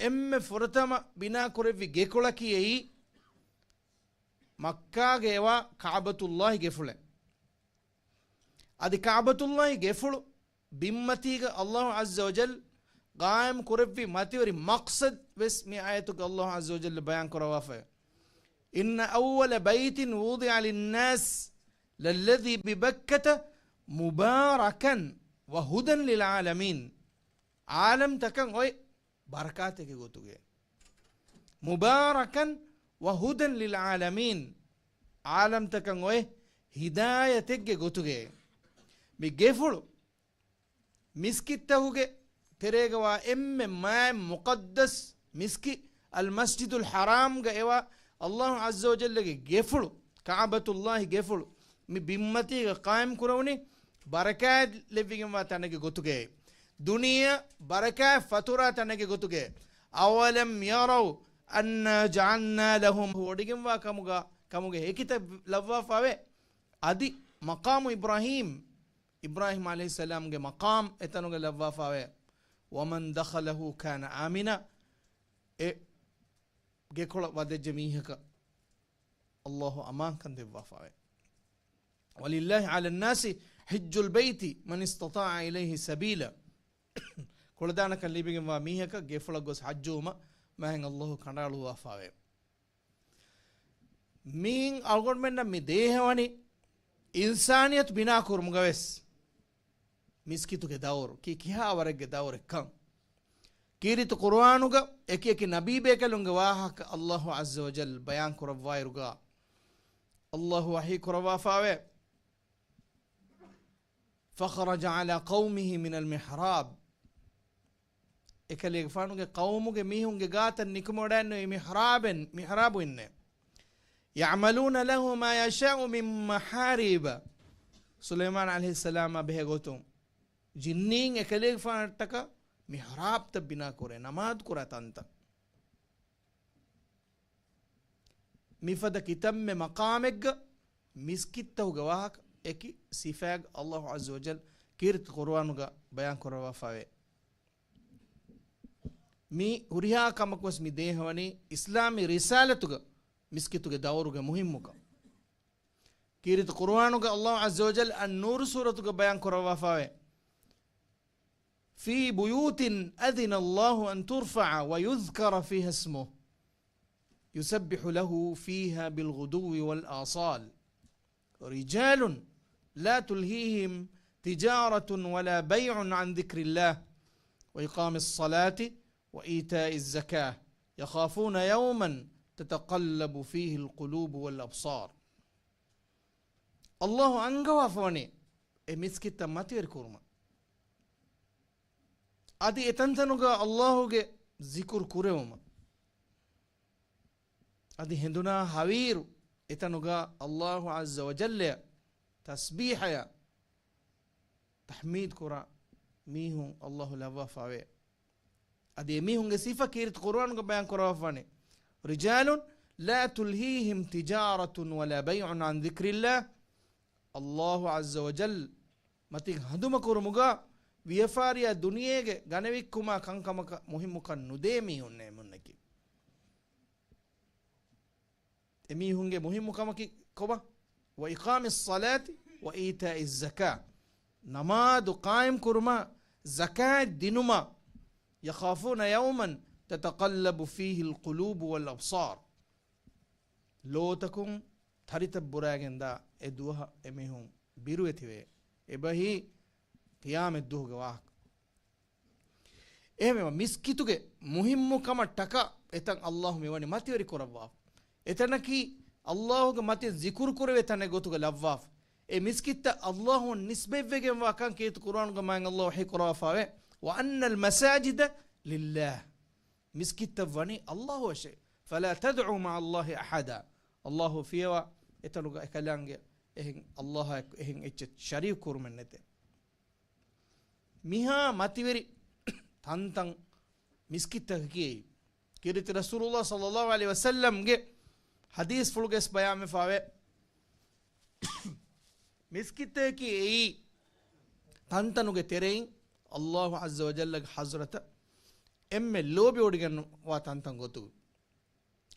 އެންމެ ފުރަތަމަ ބިނާކުރެއްވި ގެކޮޅަކީ އެއީ، މައްކާގައިވާ ކަޢުބަތުﷲ ގެފުޅެއް. އަދި ކަޢުބަތުﷲ ގެފުޅު ބިންމަތީގަ ﷲ ޢައްޒަ ވަޖައްލަ ޤާއިމް ކުރެއްވި މަތިވެރި މަޤްޞަދު ވެސް މި އާޔަތުގަ ﷲ ޢައްޒަ ވަޖައްލަ ބަޔާން ކުރައްވާފައި. إن أول بيت وضع للناس للذي ببكة مباركا وهدى للعالمين. ޢާލަމްތަކަށް އޮތް ބަރަކާތެއްގެ ގޮތުގައި. مباركا وهدى للعالمين. ޢާލަމްތަކަށް އޮތް ހިދާޔަތެއްގެ ގޮތުގައި. މި ގެފުޅު މިސްކިތްތަކުގެ ތެރޭގަވާ އެންމެ މާތް މުޤައްދަސް މިސްކިތް، އަލްމަސްޖިދުލް ޙަރާމްގަ އެވާ ﷲ ޢައްޒަ ވަޖައްލަގެ ގެފުޅު، ކަޢުބަތުﷲ ގެފުޅު، މި ބިންމަތީގަ ޤާއިމް ކުރެވުނީ ބަރަކާތް ލެއްވިގެންވާ ތަނެއްގެ ގޮތުގައި، ދުނިޔެއަށް ބަރަކާތް ފަތުރާ ތަނެއްގެ ގޮތުގައި. أولم يروا أنا جعلنا لهم، ވޮޑިގެންވާ ކަމުގަ، ކަމުގެ ހެކިތައް ލައްވާފަވޭ. އަދި މަޤާމު އިބްރާހީމް، އިބްރާހީމް ޢަލައިހިއްސަލާމްގެ މަޤާމް އެތަނުގަ ލައްވާފަވޭ. ومن دخله كان آمنا. އެ ގެކޮޅަށް ވަދެއްޖެ މީހަކަށް ﷲ އަމާންކަން ދެއްވާފާވޭ. ولله على الناس حج البيت من استطاع إليه سبيلا. ކުޅަދާނަކަން ލިބިގެންވާ މީހަކަށް ގެފުޅަށް ގޮސް ޙައްޖުވުމަށް މާތް ﷲ ކަނޑައަޅުއްވާފާވޭ. މިއިން އަޅުގަނޑުމެންނަށް މި ދޭހަވަނީ އިންސާނިއްޔަތު ބިނާ ކުރުމުގަވެސް މިސްކިތުގެ ދައުރު ކީ ކިހާ ވަރެއްގެ ދައުރެއްކަން. ކީރިތި ޤުރުއާނުގަ އެކި އެކި ނަބީބޭކަލުންގެ ވާހަކަ ﷲ ޢައްޒަ ވަޖަލް ބަޔާން ކުރައްވާއިރުގަ، ﷲ ވަޙީ ކުރައްވާފާވޭ، فخرج على قومه من المحراب. އެކަލޭގެފާނުގެ ޤައުމުގެ މީހުންގެ ގާތަށް ނިކުމެވަޑައިންނެވި މިޙްރާބެއް، މިޙްރާބު އިންނެވި. يعملون له ما يشاء من محاريب. ސުލައިމާން ޢަލައިހިއްސަލާމާ ބެހޭ ގޮތުން ޖިންނީން އެކަލޭގެފާނަށްޓަކާ މިޙްރާބްތައް ބިނާ ކުރޭ، ނަމާދު ކުރާ ތަންތަން. މިފަދަ ކިތަންމެ މަޤާމެއްގަ މިސްކިތްތަކުގެ ވާހަކަ އެކި ސިފައެއް ﷲ ޢައްޒަ ވަޖަލް ކީރިތި ޤުރުއާނުގަ ބަޔާން ކުރައްވާފާވޭ. މި ހުރިހާ ކަމަކުވެސް މި ދޭހަވަނީ އިސްލާމީ ރިސާލަތުގަ މިސްކިތުގެ ދައުރުގެ މުހިއްމުކަން. ކީރިތި ޤުރުއާނުގަ ﷲ ޢައްޒަ ވަޖަލް އައްނޫރު ސޫރަތުގަ ބަޔާން ކުރައްވާފާވޭ، في بيوت أذن الله أن ترفع ويذكر فيها اسمه يسبح له فيها بالغدو والآصال رجال لا تلهيهم تجارة ولا بيع عن ذكر الله وإقام الصلاة وإيتاء الزكاة يخافون يوما تتقلب فيه القلوب والأبصار. ﷲ އަންގަވާފަވަނީ އެ މިސްކިތްތައް މަތިވެރި ކުރުމަށް. އަދި އެތަންތަނުގަ ﷲ ގެ ޒިކުރު ކުރެވުމަށް. އަދި ހެނދުނާ ހަވީރު އެތަނުގަ ﷲ ޢައްޒަ ވަޖައްލައަށް ތަސްބީޙަޔާ ތަޙްމީދު ކުރާ މީހުން ﷲ ލައްވާފަވޭ. އަދި އެމީހުންގެ ސިފަ ކީރިތި ޤުރުއާނުގަ ބަޔާން ކުރައްވާފަވަނީ، رجال لا تلهيهم تجارة ولا بيع عن ذكر الله. ﷲ ޢައްޒަ ވަޖައްލަ މަތިން ހަނދުމަކުރުމުގަ ވިޔަފާރިއާ ދުނިޔޭގެ ގަނެވިއްކުމާ ކަންކަމަކަށް މުހިއްމުކަން ނުދޭ މީހުންނޭ މުންނަކީ. އެމީހުންގެ މުހިއްމު ކަމަކީ ކޮބާ؟ وإقام الصلاة وإيتاء الزكاة. ނަމާދު ޤާއިމް ކުރުމާ، ޒަކާތް ދިނުމާ. يخافون يوما تتقلب فيه القلوب والأبصار. ލޯތަކުން ތަރިތައް ބުރާގެންދާ އެ ދުވަހަށް އެމީހުން ބިރުވެތިވޭ. އެބަހީ ޤިޔާމަތް ދުވަހުގެ ވާހަކަ. އެހެންވީމަ، މިސްކިތުގެ މުހިއްމު ކަމަށް ޓަކާ އެތަން ﷲ މިވަނީ މަތިވެރި ކުރައްވާފަ. އެތަނަކީ ﷲ ގެ މަތިން ޒިކުރު ކުރެވޭ ތަނެއް ގޮތުގަ ލައްވާފަ. އެ މިސްކިތްތައް ﷲ ނިސްބަތްވެގެންވާ ކަން ކީރިތި ޤުރުއާނުގަ މާތް ﷲ ވަޙީ ކުރައްވާފަވޭ، وأن المساجد لله. މިސްކިތްތައް ވަނީ ﷲ އަށޭ. فلا تدعوا مع الله أحدا. ﷲ ފިޔަވާ އެތަނުގަ އެކަލާނގެ އެހެން ﷲ އާ އެއްޗެއް ޝަރީކު ކުރުމެއް ނެތޭ. މިހާ މަތިވެރި ތަންތަން މިސްކިތްތަކަކީ އެއީ. ކީރިތި ރަސޫލުﷲ ޞައްލަﷲ ޢަލައިހި ވަސައްލަމްގެ ޙަދީޘްފުޅުގައި ބަޔާންވެފަވޭ، މިސްކިތްތަކަކީ އެއީ ތަންތަނުގެ ތެރެއިން ﷲ ޢައްޒަ ވަޖައްލަގެ ޙަޟްރަތަށް އެންމެ ލޯބިވޮޑިގަންނަވާ ތަންތަން ގޮތުގަ.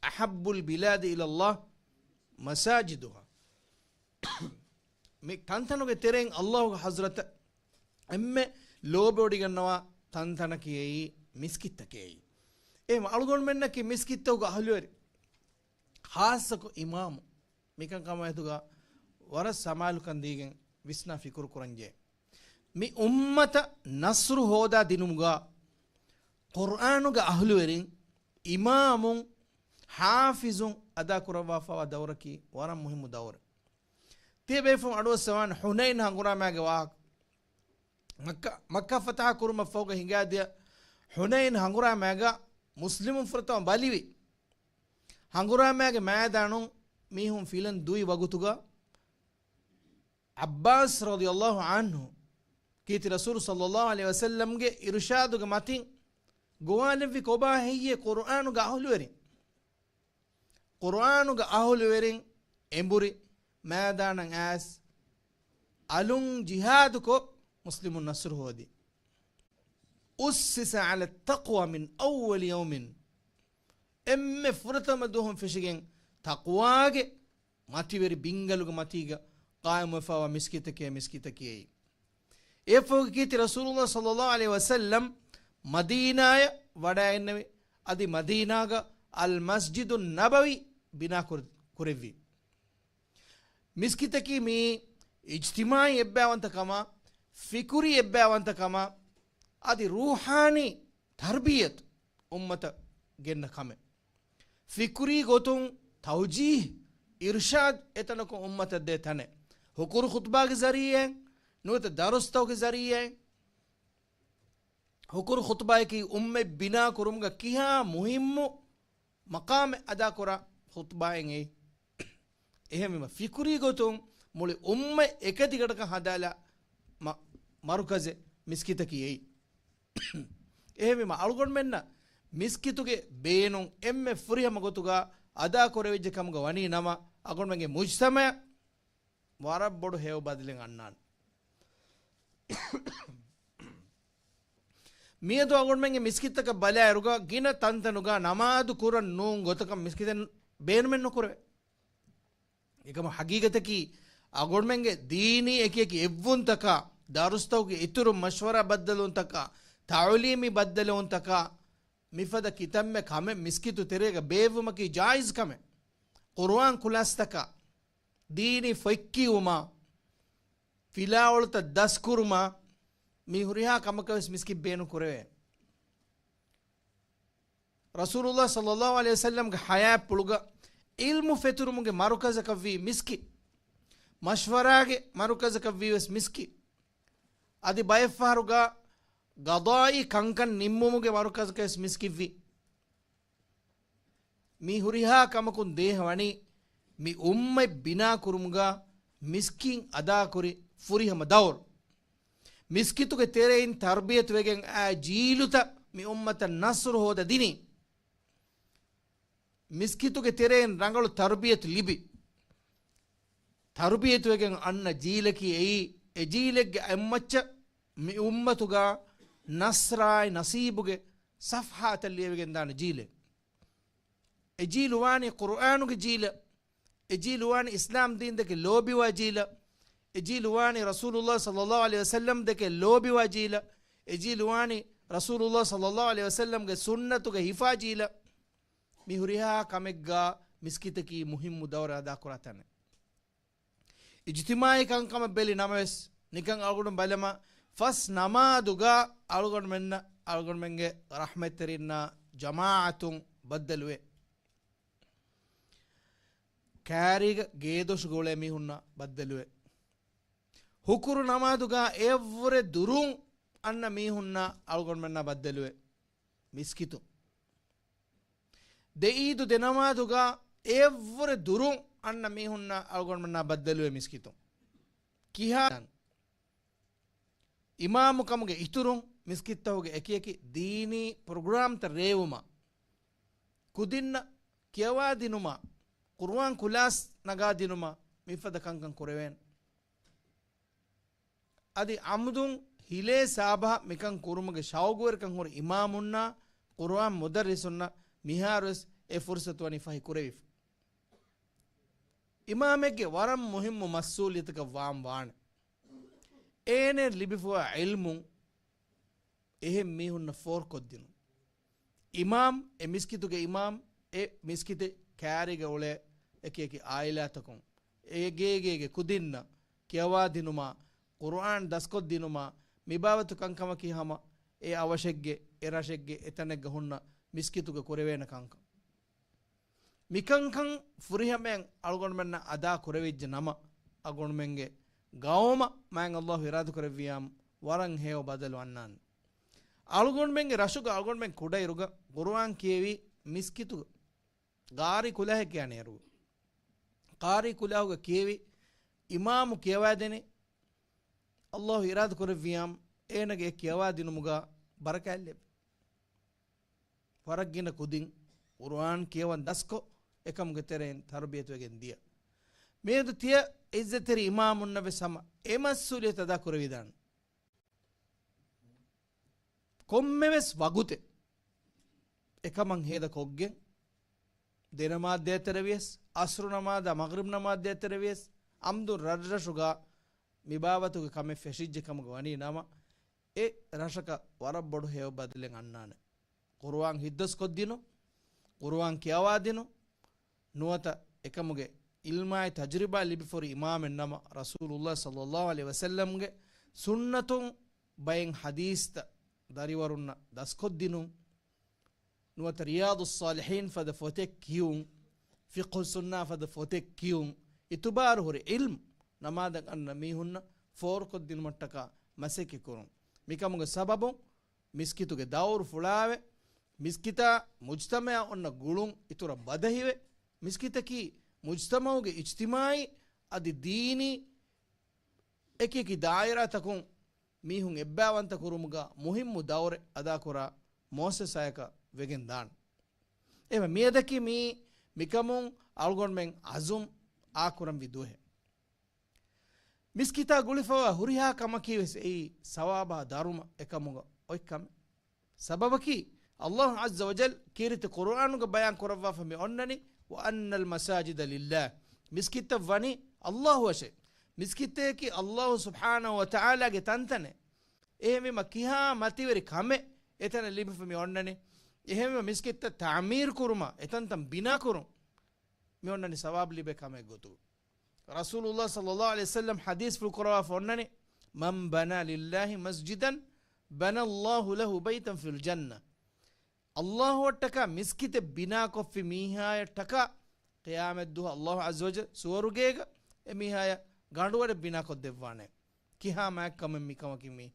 أحب البلاد إلى الله مساجدها. މި ތަންތަނުގެ ތެރެއިން ﷲ ގެ ޙަޟްރަތަށް އެންމެ ލޯބިވޮޑިގަންނަވާ ތަންތަނަކީ އެއީ މިސްކިތްތަކޭ. އެހެން އަޅުގަނޑުމެންނަކީ މިސްކިތްތަކުގެ އަހުލުވެރި، ޚާއްޞަކޮށް އިމާމު، މިކަންކަމާ އެތުގަ ވަރަށް ސަމާލުކަން ދީގެން ވިސްނާ ފިކުރު ކުރަންޖެހޭ. މި އުއްމަތަށް ނަޞްރު ހޯދާ ދިނުމުގަ ޤުރްއާނުގެ އަހުލުވެރިން، އިމާމުން، ޙާފިޒުން އަދާ ކުރައްވާފައިވާ ދައުރަކީ ވަރަށް މުހިއްމު ދައުރެއް. ތިޔަބޭފުޅުން އަޑުއައްސަވާން ޙުނައިން ހަނގުރާމައިގެ ވާހަކަ. މައްކާ، މައްކާ ފަތަޙަ ކުރުމަށް ފަހުގަ ހިނގާދިޔަ ޙުނައިން ހަނގުރާމައިގަ މުސްލިމުން ފުރަތަމަ ބަލިވި. ހަނގުރާމައިގެ މައިދާނުން މީހުން ފިލަން ދުވި ވަގުތުގަ ޢައްބާސް ރަޟިޔަﷲ ޢަންހު ކީރިތި ރަސޫލު ޞައްލަﷲ ޢަލައިހި ވަސައްލަމްގެ އިރުޝާދުގެ މަތިން ގޮވާލެއްވި ކޮބާ ހެއްޔޭ ޤުރްއާނުގެ އަހުލުވެރިން؟ ޤުރްއާނުގެ އަހުލުވެރިން އެނބުރި މައިދާނަށް އައިސް އަލުން ޖިހާދުކޮށް މުސްލިމުން ނަޞްރު ހޯދި. أسس على التقوى من أول يوم. އެންމެ ފުރަތަމަ ދުވަހުން ފެށިގެން ތަޤްވާގެ މަތިވެރި ބިންގަލުގެ މަތީގަ ޤާއިމުވެފައިވާ މިސްކިތަކޭ މިސްކިތަކީ އެއީ. އެއަށްފަހުގެ ކީރިތި ރަސޫލުﷲ ޞައްލަﷲ ޢަލައިހި ވަސައްލަމް މަދީނާއަށް ވަޑައިގެންނެވި. އަދި މަދީނާގަ އަލްމަސްޖިދުއް ނަބަވީ ބިނާ ކުރ-، ކުރެއްވި. މިސްކިތަކީ މިއީ އިޖްތިމާޢީ އެއްބައިވަންތަކަމާ، ފިކުރީ އެއްބައިވަންތަކަމާ، އަދި ރޫޙާނީ ތަރްބިޔަތު އުއްމަތަށް ގެންނަ ކަމެއް. ފިކުރީ ގޮތުން ތައުޖީހް، އިރްޝާދް އެތަނަކުން އުއްމަތަށް ދޭ ތަނެއް. ހުކުރު ޚުޠުބާގެ ޒަރީޢާއިން، ނުވަތަ ދަރުސްތަކުގެ ޒަރީޢާއިން. ހުކުރު ޚުޠުބާއަކީ އުއްމަތް ބިނާ ކުރުމުގަ ކިހާ މުހިއްމު މަޤާމެއް އަދާކުރާ ޚުޠުބާއެއް އެއީ. އެހެންވީމަ، ފިކުރީ ގޮތުން މުޅި އުއްމަތް އެކަތިގަނޑަކަށް ހަދާލާ މަ-، މަރުކަޒެއް މިސްކިތަކީ އެއީ. އެހެންވީމަ، އަޅުގަނޑުމެންނަށް މިސްކިތުގެ ބޭނުން އެންމެ ފުރިހަމަ ގޮތުގަ އަދާކުރެވިއްޖެ ކަމުގަ ވަނީ ނަމަ، އަޅުގަނޑުމެންގެ މުޖްތަމަޢަށް ވަރަށް ބޮޑު ހެޔޮ ބަދަލެއް އަންނާނެ. މިއަދު އަޅުގަނޑުމެންގެ މިސްކިތްތަކަށް ބަލާއިރުގަ ގިނަ ތަންތަނުގަ ނަމާދު ކުރަން ނޫން ގޮތަކަށް މިސްކިތެއް ބޭނުމެއް ނުކުރެވޭ. އެކަމަކު ހަގީގަތަކީ އަޅުގަނޑުމެންގެ ދީނީ އެކިއެކި އެއްވުންތަކާ، ދަރުސްތަކުގެ އިތުރުން، މަޝްވަރާ ބައްދަލުވުންތަކާ، ތަޢުލީމީ ބައްދަލުވުންތަކާ، މިފަދަ ކިތަންމެ ކަމެއް މިސްކިތު ތެރޭގަ ބޭއްވުމަކީ ޖާއިޒް ކަމެއް. ޤުރުއާން ކުލާސްތަކާ، ދީނީ ފޮތް ކިޔުމާ، ފިލާވަޅުތައް ދަސްކުރުމާ، މި ހުރިހާ ކަމަކަށް ވެސް މިސްކިތް ބޭނުން ކުރެވޭ. ރަސޫލުﷲ ޞައްލަﷲ ޢަލައިހި ވަސައްލަމްގެ ޙަޔާތްޕުޅުގަ ޢިލްމު ފެތުރުމުގެ މަރުކަޒަކަށްވީ މިސްކިތް. މަޝްވަރާގެ މަރުކަޒަކަށްވީ ވެސް މިސްކިތް. އަދި ބައެއްފަހަރުގަ ޤަޟާއީ ކަންކަން ނިންމުމުގެ މަރުކަޒަކަށް ވެސް މިސްކިތްވި. މި ހުރިހާ ކަމަކުން ދޭހަވަނީ މި އުއްމަތް ބިނާ ކުރުމުގަ މިސްކިތް އަދާކުރި ފުރިހަމަ ދައުރު. މިސްކިތުގެ ތެރެއިން ތަރްބިޔަތުވެގެން އާ ޖީލުތައް މި އުއްމަތަށް ނަޞްރު ހޯދަ ދިނީ. މިސްކިތުގެ ތެރެއިން ރަނގަޅު ތަރުބިޔަތު ލިބި، ތަރުބިޔަތުވެގެން އަންނަ ޖީލަކީ އެއީ، އެ ޖީލެއްގެ އެއްމައްޗަށް މި އުއްމަތުގަ ނަޞްރާއި ނަޞީބުގެ ޞަފްޙާތައް ލިޔެވިގެން ދާނެ ޖީލެއް. އެ ޖީލު ވާނީ ޤުރުއާނުގެ ޖީލަށް. އެ ޖީލު ވާނީ އިސްލާމް ދީންދެކެ ލޯބިވާ ޖީލަށް. އެ ޖީލު ވާނީ ރަސޫލުﷲ ޞައްލަﷲ ޢަލައިހި ވަސައްލަމް ދެކެ ލޯބިވާ ޖީލަށް. އެ ޖީލު ވާނީ ރަސޫލުﷲ ޞައްލަﷲ ޢަލައިހި ވަސައްލަމްގެ ސުންނަތުގަ ހިފާ ޖީލަށް. މި ހުރިހާ ކަމެއްގަ މިސްކިތަކީ މުހިއްމު ދައުރެއް އަދާކުރާ ތަނެއް. އިޖްތިމާޢީ ކަންކަމަށް ބެލި ނަމަވެސް، ނިކަން އަޅުގަނޑު ބަލަމާ، ފަސް ނަމާދުގަ އަޅުގަނޑުމެންނަށް އަޅުގަނޑުމެންގެ ރަޙްމަތްތެރިންނާ ޖަމާޢަތުން ބައްދަލުވޭ. ކާރީގަ ގޭދޮށުގަ އުޅޭ މީހުންނާ ބައްދަލުވޭ. ހުކުރު ނަމާދުގަ އެއަށްވުރެ ދުރުން އަންނަ މީހުންނާ އަޅުގަނޑުމެންނާ ބައްދަލުވޭ މިސްކިތުން. ދެ އީދު ދެ ނަމާދުގަ އެއަށްވުރެ ދުރުން އަންނަ މީހުންނާ އަޅުގަނޑުމެންނާ ބައްދަލުވޭ މިސްކިތުން. ކިހާ އިމާމުކަމުގެ އިތުރުން މިސްކިތްތަކުގެ އެކިއެކި ދީނީ ޕްރޮގްރާމްތައް ރޭވުމަށް، ކުދިންނަށް ކިޔަވާދިނުމަށް، ޤުރުއާން ކުލާސް ނަގާދިނުމަށް، މިފަދަ ކަންކަން ކުރެވޭނެ. އަދި އަމުދުން ހިލޭ ސާބަހަށް މިކަން ކުރުމުގެ ޝައުގުވެރިކަން ހުރި އިމާމުންނާ ޤުރުއާން މުދައްރިސުންނަށް މިހާރުވެސް އެ ފުރުޞަތު ވަނީ ފަހި ކުރެވިފަ. އިމާމެއްގެ ވަރަށް މުހިއްމު މަސްއޫލިއްޔަތަކަށް ވާން ވާނެ، އޭނައަށް ލިބިފައިވާ ޢިލްމުން އެހެން މީހުންނަށް ފޯރުކޮށްދިނުން. އިމާމް، އެ މިސްކިތުގެ އިމާމް، އެ މިސްކިތެއް ކާރީގަ އުޅޭ އެކި އެކި އާއިލާތަކުން، އެ ގޭގޭގެ ކުދިންނަށް ކިޔަވާދިނުމާ، ޤުރުއާން ދަސްކޮށްދިނުމާ، މިބާވަތު ކަންކަމަކީ ހަމަ އެ އަވަށެއްގެ، އެ ރަށެއްގެ، އެ ތަނެއްގަ ހުންނަ މިސްކިތުގަ ކުރެވޭނެ ކަންކަން. މިކަންކަން ފުރިހަމައިން އަޅުގަނޑުމެންނަށް އަދާ ކުރެވިއްޖެ ނަމަ، އަޅުގަނޑުމެންގެ ގައުމަށް މާތް ﷲ އިރާދަކުރެއްވިޔާމު، ވަރަށް ހެޔޮ ބަދަލު އަންނާނެ. އަޅުގަނޑުމެންގެ ރަށުގަ އަޅުގަނޑުމެން ކުޑައިރުގަ ޤުރުއާން ކިޔެވީ މިސްކިތުގަ، ޤާރީ ކުލާހެއް ކިޔާނެ އިރުގަ. ޤާރީ ކުލާހުގަ ކިޔެވި، އިމާމު ކިޔަވާދެނީ، ﷲ އިރާދަކުރެއްވިޔާމު، އޭނަގެ އެ ކިޔަވާދިނުމުގަ ބަރަކާތް ލެއްވި. ވަރަށް ގިނަ ކުދިން ޤުރުއާން ކިޔަވަން ދަސްކޮށް، އެކަމުގެ ތެރެއިން ތަރުބިޔަތުވެގެން ދިޔަ. މިއަދު ތިޔަ ޢިއްޒަތްތެރި އިމާމުންނަށް ވެސް ހަމަ އެ މަސްއޫލިއްޔަތު އަދާ ކުރެވިދާނެ. ކޮންމެވެސް ވަގުތެއް އެކަމަށް ހޭދަ ކޮށްގެން، ދެނަމާދޭތެރެވިޔަސް، އަސްރު ނަމާދާ މަޣްރިބް ނަމާދޭތެރެވިޔަސް، އަމްދު ރަށްރަށުގަ މިބާވަތުގެ ކަމެއް ފެށިއްޖެ ކަމުގަ ވަނީ ނަމަ، އެ ރަށަކަށް ވަރަށް ބޮޑު ހެޔޮ ބަދަލެއް އަންނާނެ. ޤުރުއާން ހިތްދަސްކޮށްދިނުން، ޤުރުއާން ކިޔަވާދިނުން، ނުވަތަ އެކަމުގެ ޢިލްމާއި ތަޖުރިބާ ލިބިފަ ހުރި އިމާމެއް ނަމަ، ރަސޫލުﷲ ޞައްލަﷲ ޢަލައިހި ވަސައްލަމްގެ ސުންނަތުން ބައެއް ޙަދީޘްތައް ދަރިވަރުންނަށް ދަސްކޮށްދިނުން، ނުވަތަ ރިޔާޟުއްޞާލިޙީން ފަދަ ފޮތެއް ކިޔުން، ފިޤްހުއްސުންނާ ފަދަ ފޮތެއް ކިޔުން، އިތުބާރު ހުރި ޢިލްމު ނަމާދަށް އަންނަ މީހުންނަށް ފޯރުކޮށްދިނުމަށްޓަކާ މަސައްކަތް ކުރުން. މިކަމުގެ ސަބަބުން މިސްކިތުގެ ދައުރު ފުޅާވެ، މިސްކިތާ މުޖްތަމަޢާ އޮންނަ ގުޅުން އިތުރަށް ބަދަހިވެ، މިސްކިތަކީ މުޖްތަމަޢުގެ އިޖްތިމާޢީ އަދި ދީނީ އެކިއެކި ދާއިރާތަކުން މީހުން އެއްބައިވަންތަ ކުރުމުގަ މުހިއްމު ދައުރެއް އަދާކުރާ މުއައްސަސާއަކަށް ވެގެން ދާނެ. އެހެންވެ މިއަދަކީ މީ މިކަމުން އަޅުގަނޑުމެން ޢަޒުމް އާކުރަންވީ ދުވަހެއް. މިސްކިތާ ގުޅިފަވާ ހުރިހާ ކަމަކީ ވެސް އެއީ ސަވާބާ ދަރުމަ އެކަމުގަ އޮތް ކަމެއް. ސަބަބަކީ، ﷲ ޢައްޒަ ވަޖަލް ކީރިތި ޤުރުއާނުގަ ބަޔާން ކުރައްވާފަ މި އޮންނަނީ، "وأن المساجد لله." މިސްކިތްތައް ވަނީ ﷲ އަށެ. މިސްކިތްތަކަކީ ﷲ ސުބްޙާނަހޫ ވަތަޢާލާގެ ތަންތަނެއް. އެހެންވީމަ ކިހާ މަތިވެރި ކަމެއް އެތަނަށް ލިބިފަ މި އޮންނަނީ. އެހެންވީމަ މިސްކިތްތައް ތަޢުމީރު ކުރުމާ، އެތަންތަން ބިނާ ކުރުން މި އޮންނަނީ ސަވާބު ލިބޭ ކަމެއް ގޮތުގަ. ރަސޫލުﷲ ޞައްލަﷲ ޢަލައިހި ވަސައްލަމް ޙަދީޘްފުޅު ކުރައްވާފަ އޮންނަނީ، "من بنى لله مسجدا بنى الله له بيتا في الجنة." ﷲ އަށްޓަކާ މިސްކިތެއް ބިނާކޮށްފި މީހާއަށްޓަކާ ޤިޔާމަތްދުވަހު ﷲ ޢައްޒަ ވަޖަލް ސުވަރުގޭގަ އެ މީހާޔަށް ގަނޑުވަރެއް ބިނާކޮށްދެއްވާނެ. ކިހާ މާތް ކަމެއް މިކަމަކީ މީ.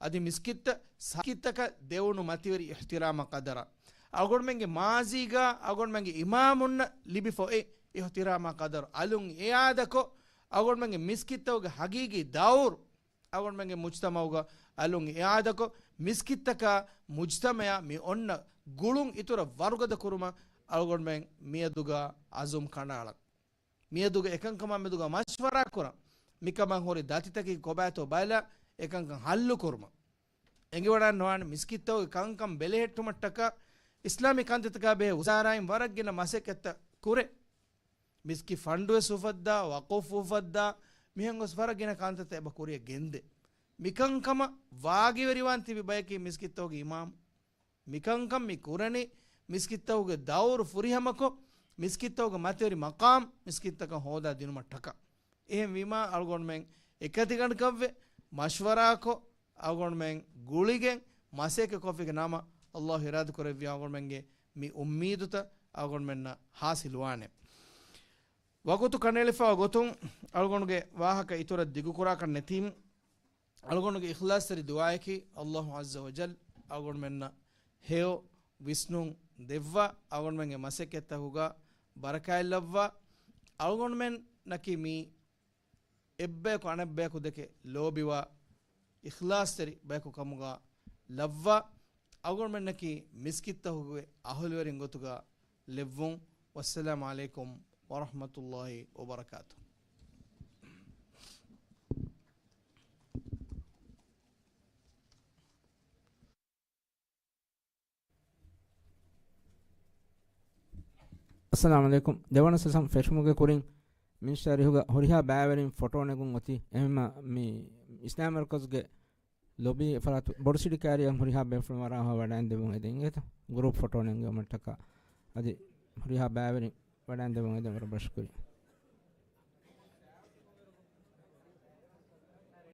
އަދި މިސްކިތްތައް ސަކިތަކަށް ދެވުނު މަތިވެރި އިޙްތިރާމާ ޤަދަރަށް، އަޅުގަނޑުމެންގެ މާޒީގަ އަޅުގަނޑުމެންގެ އިމާމުންނަށް ލިބިފަ އޮތް އިޙްތިރާމާ ޤަދަރު އަލުން އިޢާދަކޮށް، އަޅުގަނޑުމެންގެ މިސްކިތްތަކުގެ ޙަޤީޤީ ދައުރު އަޅުގަނޑުމެންގެ މުޖްތަމަޢުގަ އަލުން އިޢާދަކޮށް، މިސްކިތްތަކާ މުޖްތަމަޢާ މި އޮންނަ ގުޅުން އިތުރަށް ވަރުގަދަ ކުރުމަށް އަޅުގަނޑުމެން މިއަދުގަ ޢަޒުމް ކަނޑައަޅަން. މިއަދުގެ އެކަންކަމާ މެދުގަ މަޝްވަރާ ކުރަން. މިކަމަށް ހުރި ދަތިތަކީ ކޮބާތޯ ބަލާ، އެކަންކަން ޙައްލު ކުރުމަށް. އެނގިވަޑާން ނުވާނެ މިސްކިތްތަކުގެ ކަންކަން ބެލެހެއްޓުމަށްޓަކާ، އިސްލާމީ ކަންތައްތަކާ ބެހޭ ވުޒާރާއިން ވަރަށް ގިނަ މަސައްކަތްތައް ކުރޭ. މިސްކިތް ފަންޑުވެސް އުފައްދާ، ވަޤުފު އުފައްދާ، މިހެން ގޮސް ވަރަށް ގިނަ ކަންތައްތައް އެބަ ކުރިއަށް ގެންދޭ. މިކަންކަމަށް ވާގިވެރިވާން ތިބި ބަޔަކީ މިސްކިތްތަކުގެ އިމާމު. މިކަންކަން މި ކުރަނީ މިސްކިތްތަކުގެ ދައުރު ފުރިހަމަކޮށް، މިސްކިތްތަކުގެ މަތިވެރި މަޤާމް މިސްކިތްތަކަށް ހޯދާ ދިނުމަށްޓަކާ. އެހެންވީމާ، އަޅުގަނޑުމެން އެކަތިގަނޑަކަށްވެ، މަޝްވަރާކޮށް، އަޅުގަނޑުމެން ގުޅިގެން މަސައްކަތް ކޮށްފިގެ ނަމަ، ﷲ އިރާދަ ކުރެއްވި އަޅުގަނޑުމެންގެ މި އުއްމީދުތައް އަޅުގަނޑުމެންނަށް ޙާޞިލުވާނެ. ވަގުތު ކަނޑައެޅިފައިވާ ގޮތުން އަޅުގަނޑުގެ ވާހަކަ އިތުރަށް ދިގުކުރާކަށް ނެތީމު، އަޅުގަނޑުގެ އިޚްލާޞްތެރި ދުޢާއަކީ، ﷲ ޢައްޒަ ވަޖައްލަ އަޅުގަނޑުމެންނަށް ހެޔޮ ވިސްނުން ދެއްވާ، އަޅުގަނޑުމެންގެ މަސައްކަތްތަކުގަ ބަރަކާތްލައްވާ، އަޅުގަނޑުމެންނަކީ މީ އެއްބަޔަކު އަނެއްބަޔަކު ދެކެ ލޯބިވާ، އިޚްލާޞްތެރި ބަޔަކު ކަމުގަ ލައްވާ، އަޅުގަނޑުމެންނަކީ މިސްކިތްތަކުގެ އަހުލުވެރިން ގޮތުގަ ލެއްވުން. ވައްސަލާމު ޢަލައިކުމް ވަރަޙްމަތުﷲ ވަބަރަކާތުހު. އައްސަލާމު ޢަލައިކުމް. ދެވަނަ ސަސަން ފެށުމުގެ ކުރިން މިނިސްޓަރ އިހުގަ ހުރިހާ ބައިވެރިން ފޮޓޯ ނެގުން އޮތީ. އެހެންމަ މި އިސްލާމް މަރުކަޒުގެ ލޮބީ ފަރާތު ބޮޑު ސިޑި ކާރިއަށް ހުރިހާ ބޭފުޅުން ވަރަށް އަހަ ވަޑައިން ދެވުން އެދެން އެތަ ގުރޫޕް ފޮޓޯ ނެންގެވުމަށްޓަކާ. އަދި ހުރިހާ ބައިވެރިން ވަޑައިން ދެވުން އެދެން ވަރަށް ބޮޑަށް ޝުކުރިއްޔާ.